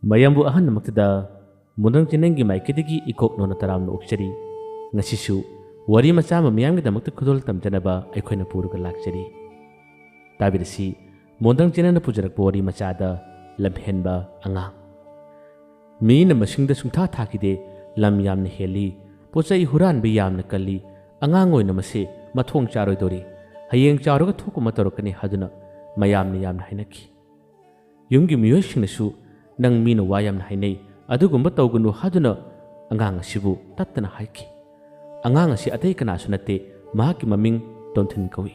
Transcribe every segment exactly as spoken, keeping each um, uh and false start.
ꯃꯌꯥꯝꯕꯨ ꯑꯍꯟꯃꯛꯇꯗ ꯃꯨꯟꯗ꯭ꯔꯪ ꯆꯦꯅꯦꯜꯒꯤ ꯃꯥꯏꯀꯩꯗꯒꯤ ꯏꯀꯣꯛ ꯅꯣꯟꯅ ꯇꯔꯥꯝꯅ ꯑꯣꯛꯆꯔꯤ꯫ ꯉꯁꯤꯁꯨ ꯋꯥꯔꯤ ꯃꯆꯥ ꯑꯃ ꯃꯤꯌꯥꯝꯒꯤꯗꯃꯛꯇ ꯈꯨꯗꯣꯜ ꯇꯝꯖꯅꯕ ꯑꯩꯈꯣꯏꯅ ꯄꯨꯔꯒ ꯂꯥꯛꯆꯔꯤ꯫ ꯇꯥꯕꯤꯔꯁꯤ, ꯃꯣꯟꯗ꯭ꯔꯪ ꯆꯦꯅꯦꯜꯅ ꯄꯨꯖꯔꯛꯄ ꯋꯥꯔꯤ ꯃꯆꯥꯗ ꯂꯝꯍꯦꯟꯕ ꯑꯉꯥꯡ꯫ ꯃꯤꯅ ꯃꯁꯤꯡꯗ ꯁꯨꯡꯊꯥ ꯊꯥꯈꯤꯗꯦ, ꯂꯝ ꯌꯥꯝꯅ ꯍꯦꯜꯂꯤ, ꯄꯣꯠ ꯆꯩ ꯍꯨꯔꯥꯟꯕ ꯌꯥꯝꯅ ꯀꯜꯂꯤ, ꯑꯉꯥꯡ ꯑꯣꯏꯅ ꯃꯁꯦ ꯃꯊꯣꯡ ꯆꯥꯔꯣꯏꯗꯧꯔꯤ, ꯍꯌꯦꯡ ꯆꯥꯎꯔꯒ ꯊꯣꯛꯄ ꯑꯃ ꯇꯧꯔꯛꯀꯅꯤ ꯍꯥꯏꯗꯨꯅ ꯃꯌꯥꯝꯅ ꯌꯥꯝꯅ ꯍꯥꯏꯅꯈꯤ꯫ ꯌꯨꯝꯒꯤ ꯃꯤꯑꯣꯏꯁꯤꯡꯅꯁꯨ, "ꯅꯪ ꯃꯤꯅ ꯋꯥ ꯌꯥꯝꯅ ꯍꯥꯏꯅꯩ, ꯑꯗꯨꯒꯨꯝꯕ ꯇꯧꯒꯅꯨ" ꯍꯥꯏꯗꯨꯅ ꯑꯉꯥꯡ ꯑꯁꯤꯕꯨ ꯇꯠꯇꯅ ꯍꯥꯏꯈꯤ꯫ ꯑꯉꯥꯡ ꯑꯁꯤ ꯑꯇꯩ ꯀꯅꯥꯁꯨ ꯅꯠꯇꯦ, ꯃꯍꯥꯛꯀꯤ ꯃꯃꯤꯡ ꯇꯣꯝꯊꯤꯟ ꯀꯧꯏ꯫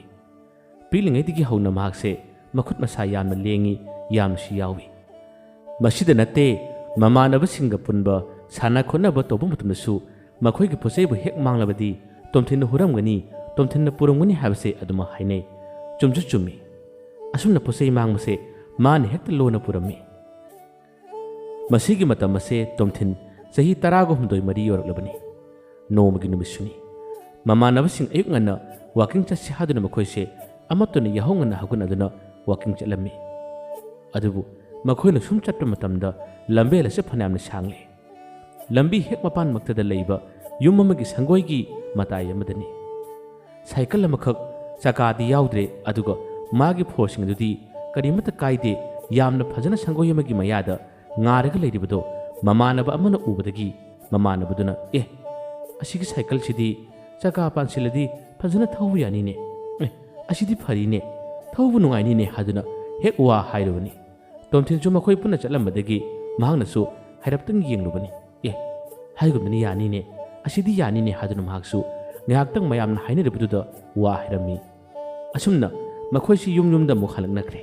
ꯄꯤꯛꯂꯤꯉꯩꯗꯒꯤ ꯍꯧꯅ ꯃꯍꯥꯛꯁꯦ ꯃꯈꯨꯠ ꯃꯁꯥ ꯌꯥꯝꯅ ꯂꯦꯡꯉꯤ, ꯌꯥꯝꯅꯁꯨ ꯌꯥꯎꯏ꯫ ꯃꯁꯤꯗ ꯅꯠꯇꯦ, ꯃꯃꯥꯟꯅꯕꯁꯤꯡꯒ ꯄꯨꯟꯕ, ꯁꯥꯟꯅ ꯈꯣꯠꯅꯕ ꯇꯧꯕ ꯃꯇꯝꯗꯁꯨ ꯃꯈꯣꯏꯒꯤ ꯄꯣꯠꯆꯩꯕꯨ ꯍꯦꯛ ꯃꯥꯡꯂꯕꯗꯤ ꯇꯣꯝꯊꯤꯟꯅ ꯍꯨꯔꯝꯒꯅꯤ, ꯇꯣꯝꯊꯤꯟꯅ ꯄꯨꯔꯝꯒꯅꯤ ꯍꯥꯏꯕꯁꯦ ꯑꯗꯨꯃꯛ ꯍꯥꯏꯅꯩ꯫ ꯆꯨꯝꯁꯨ ꯆꯨꯝꯃꯤ꯫ ꯑꯁꯨꯝꯅ ꯄꯣꯠꯆꯩ ꯃꯥꯡꯕꯁꯦ ꯃꯥꯅ ꯍꯦꯛꯇ ꯂꯣꯟꯅ ꯄꯨꯔꯝꯃꯤ꯫ ꯃꯁꯤꯒꯤ ꯃꯇꯝ ꯑꯁꯦ ꯇꯣꯝꯊꯤꯟ ꯆꯍꯤ ꯇꯔꯥꯒ ꯍꯨꯝꯗꯣꯏ ꯃꯔꯤ ꯌꯧꯔꯛꯂꯕꯅꯤ꯫ ꯅꯣꯡꯃꯒꯤ ꯅꯨꯃꯤꯠꯁꯨꯅꯤ꯫ ꯃꯃꯥꯟꯅꯕꯁꯤꯡ ꯑꯌꯨꯛ ꯉꯟꯅ ꯋꯥꯀꯤꯡ ꯆꯠꯁꯤ ꯍꯥꯏꯗꯨꯅ ꯃꯈꯣꯏꯁꯦ ꯑꯃꯠꯇꯅ ꯌꯥꯍꯧ ꯉꯟꯅ ꯍꯧꯒꯠꯅꯗꯨꯅ ꯋꯥꯀꯤꯡ ꯆꯠꯂꯝꯃꯤ꯫ ꯑꯗꯨꯕꯨ ꯃꯈꯣꯏꯅ ꯁꯨꯝ ꯆꯠꯄ ꯃꯇꯝꯗ ꯂꯝꯕꯦꯜ ꯑꯁꯤ ꯐꯅꯌꯥꯝꯅ ꯁꯥꯡꯂꯦ꯫ ꯂꯝꯕꯤ ꯍꯦꯛ ꯃꯄꯥꯟꯃꯛꯇꯗ ꯂꯩꯕ ꯌꯨꯝ ꯑꯃꯒꯤ ꯁꯪꯒꯣꯏꯒꯤ ꯃꯇꯥꯏ ꯑꯃꯗꯅꯤ꯫ ꯁꯥꯏꯀꯜ ꯑꯃꯈꯛ, ꯆꯀꯥꯗꯤ ꯌꯥꯎꯗ꯭ꯔꯦ, ꯑꯗꯨꯒ ꯃꯥꯒꯤ ꯐꯣꯔꯁꯤꯡ ꯑꯗꯨꯗꯤ ꯀꯔꯤꯃꯠꯇ ꯀꯥꯏꯗꯦ, ꯌꯥꯝꯅ ꯐꯖꯅ ꯁꯪꯒꯣꯏ ꯑꯃꯒꯤ ꯃꯌꯥꯗ ꯉꯥꯔꯒ ꯂꯩꯔꯤꯕꯗꯣ ꯃꯃꯥꯟꯅꯕ ꯑꯃꯅ ꯎꯕꯗꯒꯤ ꯃꯃꯥꯟꯅꯕꯗꯨꯅ, "ꯑꯦ, ꯑꯁꯤꯒꯤ ꯁꯥꯏꯀꯜꯁꯤꯗꯤ ꯆꯀꯥ ꯄꯥꯟꯁꯤꯜꯂꯗꯤ ꯐꯖꯅ ꯊꯧꯕ ꯌꯥꯅꯤꯅꯦ꯫ ꯑꯦ, ꯑꯁꯤꯗꯤ ꯐꯔꯤꯅꯦ, ꯊꯧꯕ ꯅꯨꯡꯉꯥꯏꯅꯤꯅꯦ" ꯍꯥꯏꯗꯨꯅ ꯍꯦꯛ ꯋꯥ ꯍꯥꯏꯔꯨꯕꯅꯤ꯫ ꯇꯣꯝꯊꯤꯟꯁꯨ ꯃꯈꯣꯏ ꯄꯨꯟꯅ ꯆꯠꯂꯝꯕꯗꯒꯤ ꯃꯍꯥꯛꯅꯁꯨ ꯍꯥꯏꯔꯞꯇꯪ ꯌꯦꯡꯂꯨꯕꯅꯤ꯫ "ꯑꯦ, ꯍꯥꯏꯒꯨꯝꯗꯅ ꯌꯥꯅꯤꯅꯦ, ꯑꯁꯤꯗꯤ ꯌꯥꯅꯤꯅꯦ" ꯍꯥꯏꯗꯨꯅ ꯃꯍꯥꯛꯁꯨ ꯉꯥꯏꯍꯥꯛꯇꯪ ꯃꯌꯥꯝꯅ ꯍꯥꯏꯅꯔꯤꯕꯗꯨꯗ ꯋꯥ ꯍꯥꯏꯔꯝꯃꯤ꯫ ꯑꯁꯨꯝꯅ ꯃꯈꯣꯏꯁꯤ ꯌꯨꯝ ꯌꯨꯝꯗ ꯑꯃꯨꯛ ꯍꯜꯂꯛꯅꯈ꯭ꯔꯦ꯫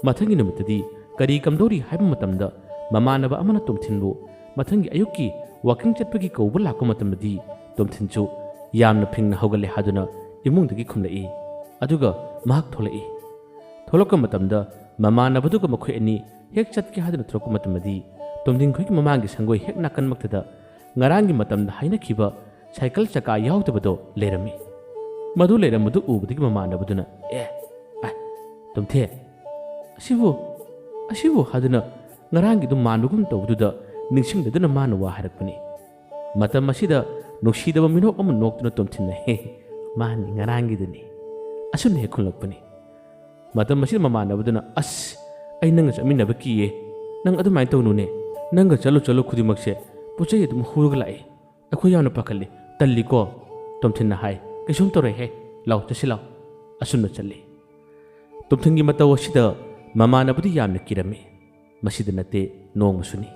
ꯃꯊꯪꯒꯤ ꯅꯨꯃꯤꯠꯇꯗꯤ ꯀꯔꯤ ꯀꯝꯗꯧꯔꯤ ꯍꯥꯏꯕ ꯃꯇꯝꯗ ꯃꯃꯥꯟꯅꯕ ꯑꯃꯅ ꯇꯣꯝꯊꯤꯟꯕꯨ ꯃꯊꯪꯒꯤ ꯑꯌꯨꯛꯀꯤ ꯋꯥꯀꯤꯡ ꯆꯠꯄꯒꯤ ꯀꯧꯕ ꯂꯥꯛꯄ ꯃꯇꯝꯗꯗꯤ ꯇꯣꯝꯊꯤꯟꯁꯨ ꯌꯥꯝꯅ ꯐꯤꯡꯅ ꯍꯧꯒꯠꯂꯦ ꯍꯥꯏꯗꯨꯅ ꯏꯃꯨꯡꯗꯒꯤ ꯈꯨꯝꯂꯛꯏ꯫ ꯑꯗꯨꯒ ꯃꯍꯥꯛ ꯊꯣꯛꯂꯛꯏ꯫ ꯊꯣꯛꯂꯛꯄ ꯃꯇꯝꯗ ꯃꯃꯥꯟꯅꯕꯗꯨꯒ ꯃꯈꯣꯏ ꯑꯅꯤ ꯍꯦꯛ ꯆꯠꯀꯦ ꯍꯥꯏꯗꯨꯅ ꯊꯣꯛꯂꯛꯄ ꯃꯇꯝꯗꯗꯤ ꯇꯣꯝꯊꯤꯟ ꯈꯣꯏꯒꯤ ꯃꯃꯥꯡꯒꯤ ꯁꯪꯒꯣꯏ ꯍꯦꯛ ꯅꯥꯀꯟꯃꯛꯇꯗ ꯉꯔꯥꯡꯒꯤ ꯃꯇꯝꯗ ꯍꯥꯏꯅꯈꯤꯕ ꯁꯥꯏꯀꯜ ꯆꯀꯥ ꯌꯥꯎꯗꯕꯗꯣ ꯂꯩꯔꯝꯃꯤ꯫ ꯃꯗꯨ ꯂꯩꯔꯝꯕꯗꯨ ꯎꯕꯗꯒꯤ ꯃꯃꯥꯟꯅꯕꯗꯨꯅ, "ꯑꯦ, ꯑ, ꯇꯣꯝꯊꯦ, ꯑꯁꯤꯕꯨ, ꯑꯁꯤꯕꯨ" ꯍꯥꯏꯗꯨꯅ ꯉꯔꯥꯡꯒꯤꯗꯨ ꯃꯥꯟꯕꯒꯨꯝ ꯇꯧꯕꯗꯨꯗ ꯅꯤꯡꯁꯤꯡꯗꯗꯨꯅ ꯃꯥꯅ ꯋꯥ ꯍꯥꯏꯔꯛꯄꯅꯤ꯫ ꯃꯇꯝ ꯑꯁꯤꯗ ꯅꯨꯡꯁꯤꯗꯕ ꯃꯤꯅꯣꯛ ꯑꯃ ꯅꯣꯛꯇꯨꯅ ꯇꯣꯝꯊꯤꯟꯅ, "ꯍꯦ, ꯃꯥꯅꯤ, ꯉꯔꯥꯡꯒꯤꯗꯨꯅꯤ," ꯑꯁꯨꯝꯅ ꯍꯦꯛ ꯈꯨꯝꯂꯛꯄꯅꯤ꯫ ꯃꯇꯝ ꯑꯁꯤꯗ ꯃꯃꯥꯟꯅꯕꯗꯨꯅ, "ꯑꯁ, ꯑꯩ ꯅꯪꯒ ꯆꯠꯃꯤꯟꯅꯕ ꯀꯤꯌꯦ꯫ ꯅꯪ ꯑꯗꯨꯃꯥꯏꯅ ꯇꯧꯅꯨꯅꯦ꯫ ꯅꯪꯒ ꯆꯠꯂꯨ ꯆꯠꯂꯨ ꯈꯨꯗꯤꯡꯃꯛꯁꯦ ꯄꯣꯠ ꯆꯩ ꯑꯗꯨꯝ ꯍꯨꯔꯒ ꯂꯥꯛꯑꯦ꯫ ꯑꯩꯈꯣꯏ ꯌꯥꯝꯅ ꯄꯥꯈꯠꯂꯤ꯫ ꯇꯜꯂꯤꯀꯣ?" ꯇꯣꯝꯊꯤꯟꯅ ꯍꯥꯏ꯫ "ꯀꯩꯁꯨꯝ ꯇꯧꯔꯣꯏꯍꯦ꯫ ꯂꯥꯎ, ꯆꯠꯁꯤ ꯂꯥꯎ꯫" ꯑꯁꯨꯝꯅ ꯆꯠꯂꯤ꯫ ꯇꯣꯝꯊꯤꯟꯒꯤ ꯃꯇꯧ ꯑꯁꯤꯗ ꯃꯃꯥꯟꯅꯕꯗꯤ ꯌꯥꯝꯅ ꯀꯤꯔꯝꯃꯤ꯫ ꯃꯁꯤꯗ ꯅꯠꯇꯦ, ꯅꯣꯡꯃꯁꯨꯅꯤ꯫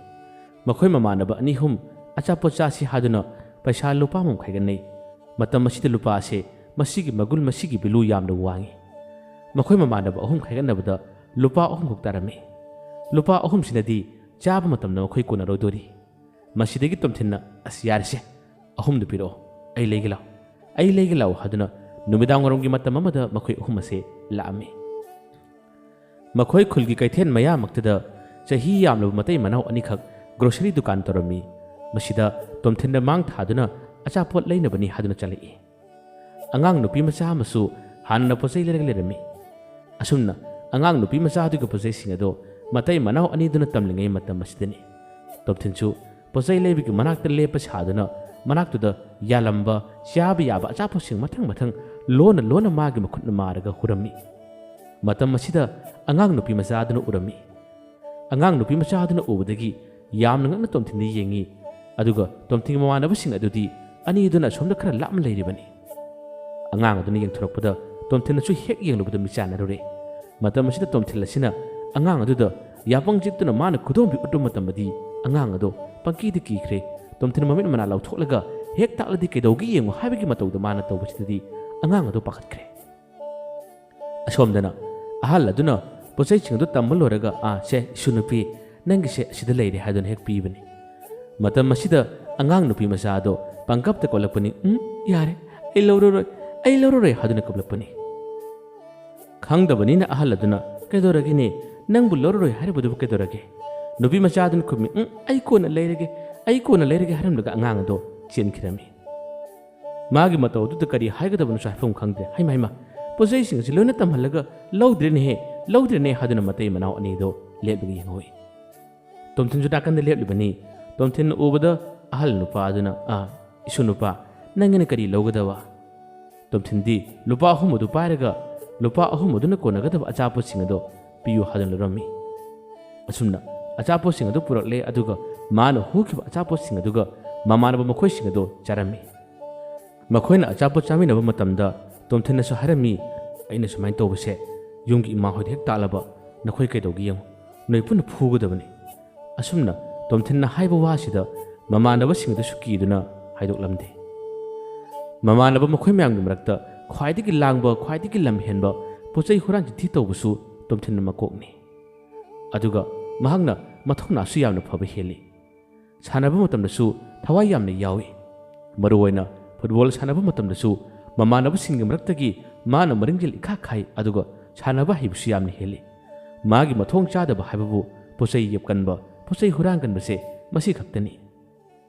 ꯃꯈꯣꯏ ꯃꯃꯥꯟꯅꯕ ꯑꯅꯤ ꯑꯍꯨꯝ ꯑꯆꯥꯄꯣꯠ ꯆꯥꯁꯤ ꯍꯥꯏꯗꯨꯅ ꯄꯩꯁꯥ ꯂꯨꯄꯥ ꯑꯃꯃꯝ ꯈꯥꯏꯒꯠꯅꯩ꯫ ꯃꯇꯝ ꯑꯁꯤꯗ ꯂꯨꯄꯥ ꯑꯁꯦ ꯃꯁꯤꯒꯤ ꯃꯒꯨꯟ, ꯃꯁꯤꯒꯤ ꯚꯦꯂꯨ ꯌꯥꯝꯅ ꯋꯥꯡꯉꯤ꯫ ꯃꯈꯣꯏ ꯃꯃꯥꯟꯅꯕ ꯑꯍꯨꯝ ꯈꯥꯏꯒꯠꯅꯕꯗ ꯂꯨꯄꯥ ꯑꯍꯨꯝ ꯈꯛ ꯇꯥꯔꯝꯃꯤ꯫ ꯂꯨꯄꯥ ꯑꯍꯨꯝꯁꯤꯅꯗꯤ ꯆꯥꯕ ꯃꯇꯝꯗ ꯃꯈꯣꯏ ꯀꯣꯟꯅꯔꯣꯏꯗꯣꯔꯤ꯫ ꯃꯁꯤꯗꯒꯤ ꯇꯣꯝꯊꯤꯟꯅ, "ꯑꯁ, ꯌꯥꯔꯦꯁꯦ, ꯑꯍꯨꯝꯗꯨ ꯄꯤꯔꯛꯑꯣ, ꯑꯩ ꯂꯩꯒꯦ ꯂꯥꯎ, ꯑꯩ ꯂꯩꯒꯦ ꯂꯥꯎ" ꯍꯥꯏꯗꯨꯅ ꯅꯨꯃꯤꯗꯥꯡ ꯋꯥꯏꯔꯝꯒꯤ ꯃꯇꯝ ꯑꯃꯗ ꯃꯈꯣꯏ ꯑꯍꯨꯝ ꯑꯁꯦ ꯂꯥꯛꯑꯝꯃꯤ꯫ ꯃꯈꯣꯏ ꯈꯨꯜꯒꯤ ꯀꯩꯊꯦꯜ ꯃꯌꯥꯃꯛꯇꯗ ꯆꯍꯤ ꯌꯥꯝꯂꯕ ꯃꯇꯩ ꯃꯅꯥꯎ ꯑꯅꯤꯈꯛ ꯒ꯭ꯔꯣꯁꯔꯤ ꯗꯨꯀꯥꯟ ꯇꯧꯔꯝꯃꯤ꯫ ꯃꯁꯤꯗ ꯇꯣꯝꯊꯤꯟꯅ ꯃꯥꯡ ꯊꯥꯗꯨꯅ ꯑꯆꯥꯄꯣꯠ ꯂꯩꯅꯕꯅꯤ ꯍꯥꯏꯗꯨꯅ ꯆꯠꯂꯛꯏ꯫ ꯑꯉꯥꯡ ꯅꯨꯄꯤ ꯃꯆꯥ ꯑꯃꯁꯨ ꯍꯥꯟꯅꯅ ꯄꯣꯠ ꯆꯩ ꯂꯩꯔꯒ ꯂꯩꯔꯝꯃꯤ꯫ ꯑꯁꯨꯝꯅ ꯑꯉꯥꯡ ꯅꯨꯄꯤ ꯃꯆꯥ ꯑꯗꯨꯒꯤ ꯄꯣꯠ ꯆꯩꯁꯤꯡ ꯑꯗꯨ ꯃꯇꯩ ꯃꯅꯥꯎ ꯑꯅꯤꯗꯨꯅ ꯇꯝꯂꯤꯉꯩ ꯃꯇꯝ ꯑꯁꯤꯗꯅꯤ꯫ ꯇꯣꯝꯊꯤꯟꯁꯨ ꯄꯣꯠ ꯆꯩ ꯂꯩꯕꯒꯤ ꯃꯅꯥꯛꯇ ꯂꯦꯞꯄ ꯁꯥꯗꯨꯅ ꯃꯅꯥꯛꯇꯨꯗ ꯌꯥꯜꯂꯝꯕ ꯆꯥꯕ ꯌꯥꯕ ꯑꯆꯥꯄꯣꯠꯁꯤꯡ ꯃꯊꯪ ꯃꯊꯪ ꯂꯣꯟꯅ ꯂꯣꯟꯅ ꯃꯥꯒꯤ ꯃꯈꯨꯠꯅ ꯃꯥꯔꯒ ꯍꯨꯔꯝꯃꯤ꯫ ꯃꯇꯝ ꯑꯁꯤꯗ ꯑꯉꯥꯡ ꯅꯨꯄꯤ ꯃꯆꯥ ꯑꯗꯨꯅ ꯎꯔꯝꯃꯤ꯫ ꯑꯉꯥꯡ ꯅꯨꯄꯤ ꯃꯆꯥ ꯑꯗꯨꯅ ꯎꯕꯗꯒꯤ ꯌꯥꯝꯅ ꯉꯛꯅ ꯇꯣꯝꯊꯤꯟꯗ ꯌꯦꯡꯉꯤ꯫ ꯑꯗꯨꯒ ꯇꯣꯝꯊꯤꯟꯒꯤ ꯃꯃꯥꯟꯅꯕꯁꯤꯡ ꯑꯗꯨꯗꯤ ꯑꯅꯤꯗꯨꯅ ꯑꯁꯣꯝꯗ ꯈꯔ ꯂꯥꯞꯅ ꯂꯩꯔꯤꯕꯅꯤ꯫ ꯑꯉꯥꯡ ꯑꯗꯨꯅ ꯌꯦꯡꯊꯣꯔꯛꯄꯗ ꯇꯣꯝꯊꯤꯟꯅꯁꯨ ꯍꯦꯛ ꯌꯦꯡꯂꯨꯕꯗ ꯃꯤꯠꯆꯥꯟꯅꯔꯨꯔꯦ꯫ ꯃꯇꯝ ꯑꯁꯤꯗ ꯇꯣꯝꯊꯤꯟ ꯑꯁꯤꯅ ꯑꯉꯥꯡ ꯑꯗꯨꯗ ꯌꯥꯄꯪ ꯆꯤꯛꯇꯨꯅ ꯃꯥꯅ ꯈꯨꯗꯣꯝꯕꯤ ꯎꯠꯄ ꯃꯇꯝꯗꯗꯤ ꯑꯉꯥꯡ ꯑꯗꯣ ꯄꯪꯀꯤꯗ ꯀꯤꯈ꯭ꯔꯦ꯫ ꯇꯣꯝꯊꯤꯟ ꯃꯃꯤꯠ ꯃꯅꯥ ꯂꯥꯎꯊꯣꯛꯂꯒ ꯍꯦꯛ ꯇꯥꯛꯂꯗꯤ ꯀꯩꯗꯧꯒꯦ ꯌꯦꯡꯉꯨ ꯍꯥꯏꯕꯒꯤ ꯃꯇꯧꯗ ꯃꯥꯅ ꯇꯧꯕꯁꯤꯗꯗꯤ ꯑꯉꯥꯡ ꯑꯗꯣ ꯄꯥꯈꯠꯈ꯭ꯔꯦ꯫ ꯑꯁꯣꯝꯗꯅ ꯑꯍꯜ ꯑꯗꯨꯅ ꯄꯣꯠꯆꯩꯁꯤꯡ ꯑꯗꯨ ꯇꯝꯕ ꯂꯣꯏꯔꯒ, "ꯑꯥ, ꯁꯦ, ꯏꯁꯨ ꯅꯨꯄꯤ, ꯅꯪꯒꯤꯁꯦ ꯑꯁꯤꯗ ꯂꯩꯔꯦ" ꯍꯥꯏꯗꯨꯅ ꯍꯦꯛ ꯄꯤꯕꯅꯤ꯫ ꯃꯇꯝ ꯑꯁꯤꯗ ꯑꯉꯥꯡ ꯅꯨꯄꯤ ꯃꯆꯥ ꯑꯗꯣ ꯄꯪꯀꯞꯇ ꯀꯞꯂꯛꯄꯅꯤ꯫ "ꯎꯝ, ꯌꯥꯔꯦ, ꯑꯩ ꯂꯧꯔꯔꯣꯏ, ꯑꯩ ꯂꯧꯔꯔꯣꯏ" ꯍꯥꯏꯗꯨꯅ ꯀꯞꯂꯛꯄꯅꯤ꯫ ꯈꯪꯗꯕꯅꯤꯅ ꯑꯍꯜ ꯑꯗꯨꯅ, "ꯀꯩꯗꯧꯔꯒꯦꯅꯦ? ꯅꯪꯕꯨ ꯂꯧꯔꯔꯣꯏ ꯍꯥꯏꯔꯤꯕꯗꯨꯕꯨ ꯀꯩꯗꯧꯔꯒꯦ?" ꯅꯨꯄꯤ ꯃꯆꯥ ꯑꯗꯨꯅ ꯈꯨꯝꯃꯤ, "ꯎꯝ, ꯑꯩ ꯀꯣꯟꯅ ꯂꯩꯔꯒꯦ, ꯑꯩ ꯀꯣꯟꯅ ꯂꯩꯔꯒꯦ" ꯍꯥꯏꯔꯝꯂꯒ ꯑꯉꯥꯡ ꯑꯗꯣ ꯆꯦꯟꯈꯤꯔꯝꯃꯤ꯫ ꯃꯥꯒꯤ ꯃꯇꯧ ꯑꯗꯨꯗ ꯀꯔꯤ ꯍꯥꯏꯒꯗꯕꯅꯣꯁꯨ ꯍꯥꯏꯐꯝ ꯈꯪꯗ꯭ꯔꯦ꯫ "ꯍꯩꯃ, ꯍꯩꯃ, ꯄꯣꯠꯆꯩꯁꯤꯡ ꯑꯁꯤ ꯂꯣꯏꯅ ꯇꯝꯍꯜꯂꯒ ꯂꯧꯗ꯭ꯔꯦꯅꯦꯍꯦ, ꯂꯧꯗ꯭ꯔꯦꯅꯦ" ꯍꯥꯏꯗꯨꯅ ꯃꯇꯩ ꯃꯅꯥꯎ ꯑꯅꯤꯗꯣ ꯂꯦꯞꯂꯒ ꯌꯦꯡꯍꯧꯏ꯫ ꯇꯣꯝꯊꯤꯟꯁꯨ ꯅꯥꯀꯟꯗ ꯂꯦꯞꯂꯤꯕꯅꯤ꯫ ꯇꯣꯝꯊꯤꯟꯅ ꯎꯕꯗ ꯑꯍꯜ ꯅꯨꯄꯥ ꯑꯗꯨꯅ, "ꯑꯥ, ꯏꯁꯨ ꯅꯨꯄꯥ, ꯅꯪꯒꯤꯅ ꯀꯔꯤ ꯂꯧꯒꯗꯕ?" ꯇꯣꯝꯊꯤꯟꯗꯤ ꯂꯨꯄꯥ ꯑꯍꯨꯝ ꯑꯗꯨ ꯄꯥꯏꯔꯒ ꯂꯨꯄꯥ ꯑꯍꯨꯝ ꯑꯗꯨꯅ ꯀꯣꯟꯅꯒꯗꯕ ꯑꯆꯥꯄꯣꯠꯁꯤꯡ ꯑꯗꯣ ꯄꯤꯌꯨ ꯍꯥꯏꯗꯨꯅ ꯂꯧꯔꯝꯃꯤ꯫ ꯑꯁꯨꯝꯅ ꯑꯆꯥꯄꯣꯠꯁꯤꯡ ꯑꯗꯨ ꯄꯨꯔꯛꯂꯦ, ꯑꯗꯨꯒ ꯃꯥꯅ ꯍꯨꯈꯤꯕ ꯑꯆꯥꯄꯣꯠꯁꯤꯡ ꯑꯗꯨꯒ ꯃꯃꯥꯟꯅꯕ ꯃꯈꯣꯏꯁꯤꯡ ꯑꯗꯨ ꯆꯥꯔꯝꯃꯤ꯫ ꯃꯈꯣꯏꯅ ꯑꯆꯥꯄꯣꯠ ꯆꯥꯃꯤꯟꯅꯕ ꯃꯇꯝꯗ ꯇꯣꯝꯊꯤꯟꯅꯁꯨ ꯍꯥꯏꯔꯝꯃꯤ, "ꯑꯩꯅ ꯁꯨꯃꯥꯏꯅ ꯇꯧꯕꯁꯦ ꯌꯨꯝꯒꯤ ꯏꯃꯥ ꯍꯣꯏꯗ ꯍꯦꯛ ꯇꯥꯛꯂꯕ ꯅꯈꯣꯏ ꯀꯩꯗꯧꯒꯦ ꯌꯦꯡꯉꯨ, ꯅꯣꯏ ꯄꯨꯟꯅ ꯐꯨꯒꯗꯕꯅꯤ꯫" ꯑꯁꯨꯝꯅ ꯇꯣꯝꯊꯤꯟꯅ ꯍꯥꯏꯕ ꯋꯥꯁꯤꯗ ꯃꯃꯥꯟꯅꯕꯁꯤꯡ ꯑꯗꯨꯁꯨ ꯀꯤꯗꯨꯅ ꯍꯥꯏꯗꯣꯛꯂꯝꯗꯦ꯫ ꯃꯃꯥꯟꯅꯕ ꯃꯈꯣꯏ ꯃꯌꯥꯝꯒꯤ ꯃꯔꯛꯇ ꯈ꯭ꯋꯥꯏꯗꯒꯤ ꯂꯥꯡꯕ, ꯈ꯭ꯋꯥꯏꯗꯒꯤ ꯂꯝ ꯍꯦꯟꯕ ꯄꯣꯠ ꯆꯩ ꯍꯨꯔꯥꯟ ꯆꯤꯟꯊꯤ ꯇꯧꯕꯁꯨ ꯇꯣꯝꯊꯤꯟꯅ ꯃꯀꯣꯛꯅꯤ꯫ ꯑꯗꯨꯒ ꯃꯍꯥꯛꯅ ꯃꯊꯧꯅꯥꯁꯨ ꯌꯥꯝꯅ ꯐꯕ ꯍꯦꯜꯂꯤ꯫ ꯁꯥꯟꯅꯕ ꯃꯇꯝꯗꯁꯨ ꯊꯋꯥꯏ ꯌꯥꯝꯅ ꯌꯥꯎꯏ꯫ ꯃꯔꯨꯑꯣꯏꯅ ꯐꯨꯠꯕꯣꯜ ꯁꯥꯟꯅꯕ ꯃꯇꯝꯗꯁꯨ ꯃꯃꯥꯟꯅꯕꯁꯤꯡꯒꯤ ꯃꯔꯛꯇꯒꯤ ꯃꯥꯅ ꯃꯔꯤꯡꯖꯦꯜ ꯏꯈꯥ ꯈꯥꯏ, ꯑꯗꯨꯒ ꯁꯥꯟꯅꯕ ꯍꯩꯕꯁꯨ ꯌꯥꯝꯅ ꯍꯦꯜꯂꯤ꯫ ꯃꯥꯒꯤ ꯃꯊꯣꯡ ꯆꯥꯗꯕ ꯍꯥꯏꯕꯕꯨ ꯄꯣꯠꯆꯩ ꯌꯦꯞꯀꯟꯕ, ꯄꯣꯠꯆꯩ ꯍꯨꯔꯥꯟꯒꯟꯕꯁꯦ ꯃꯁꯤ ꯈꯛꯇꯅꯤ꯫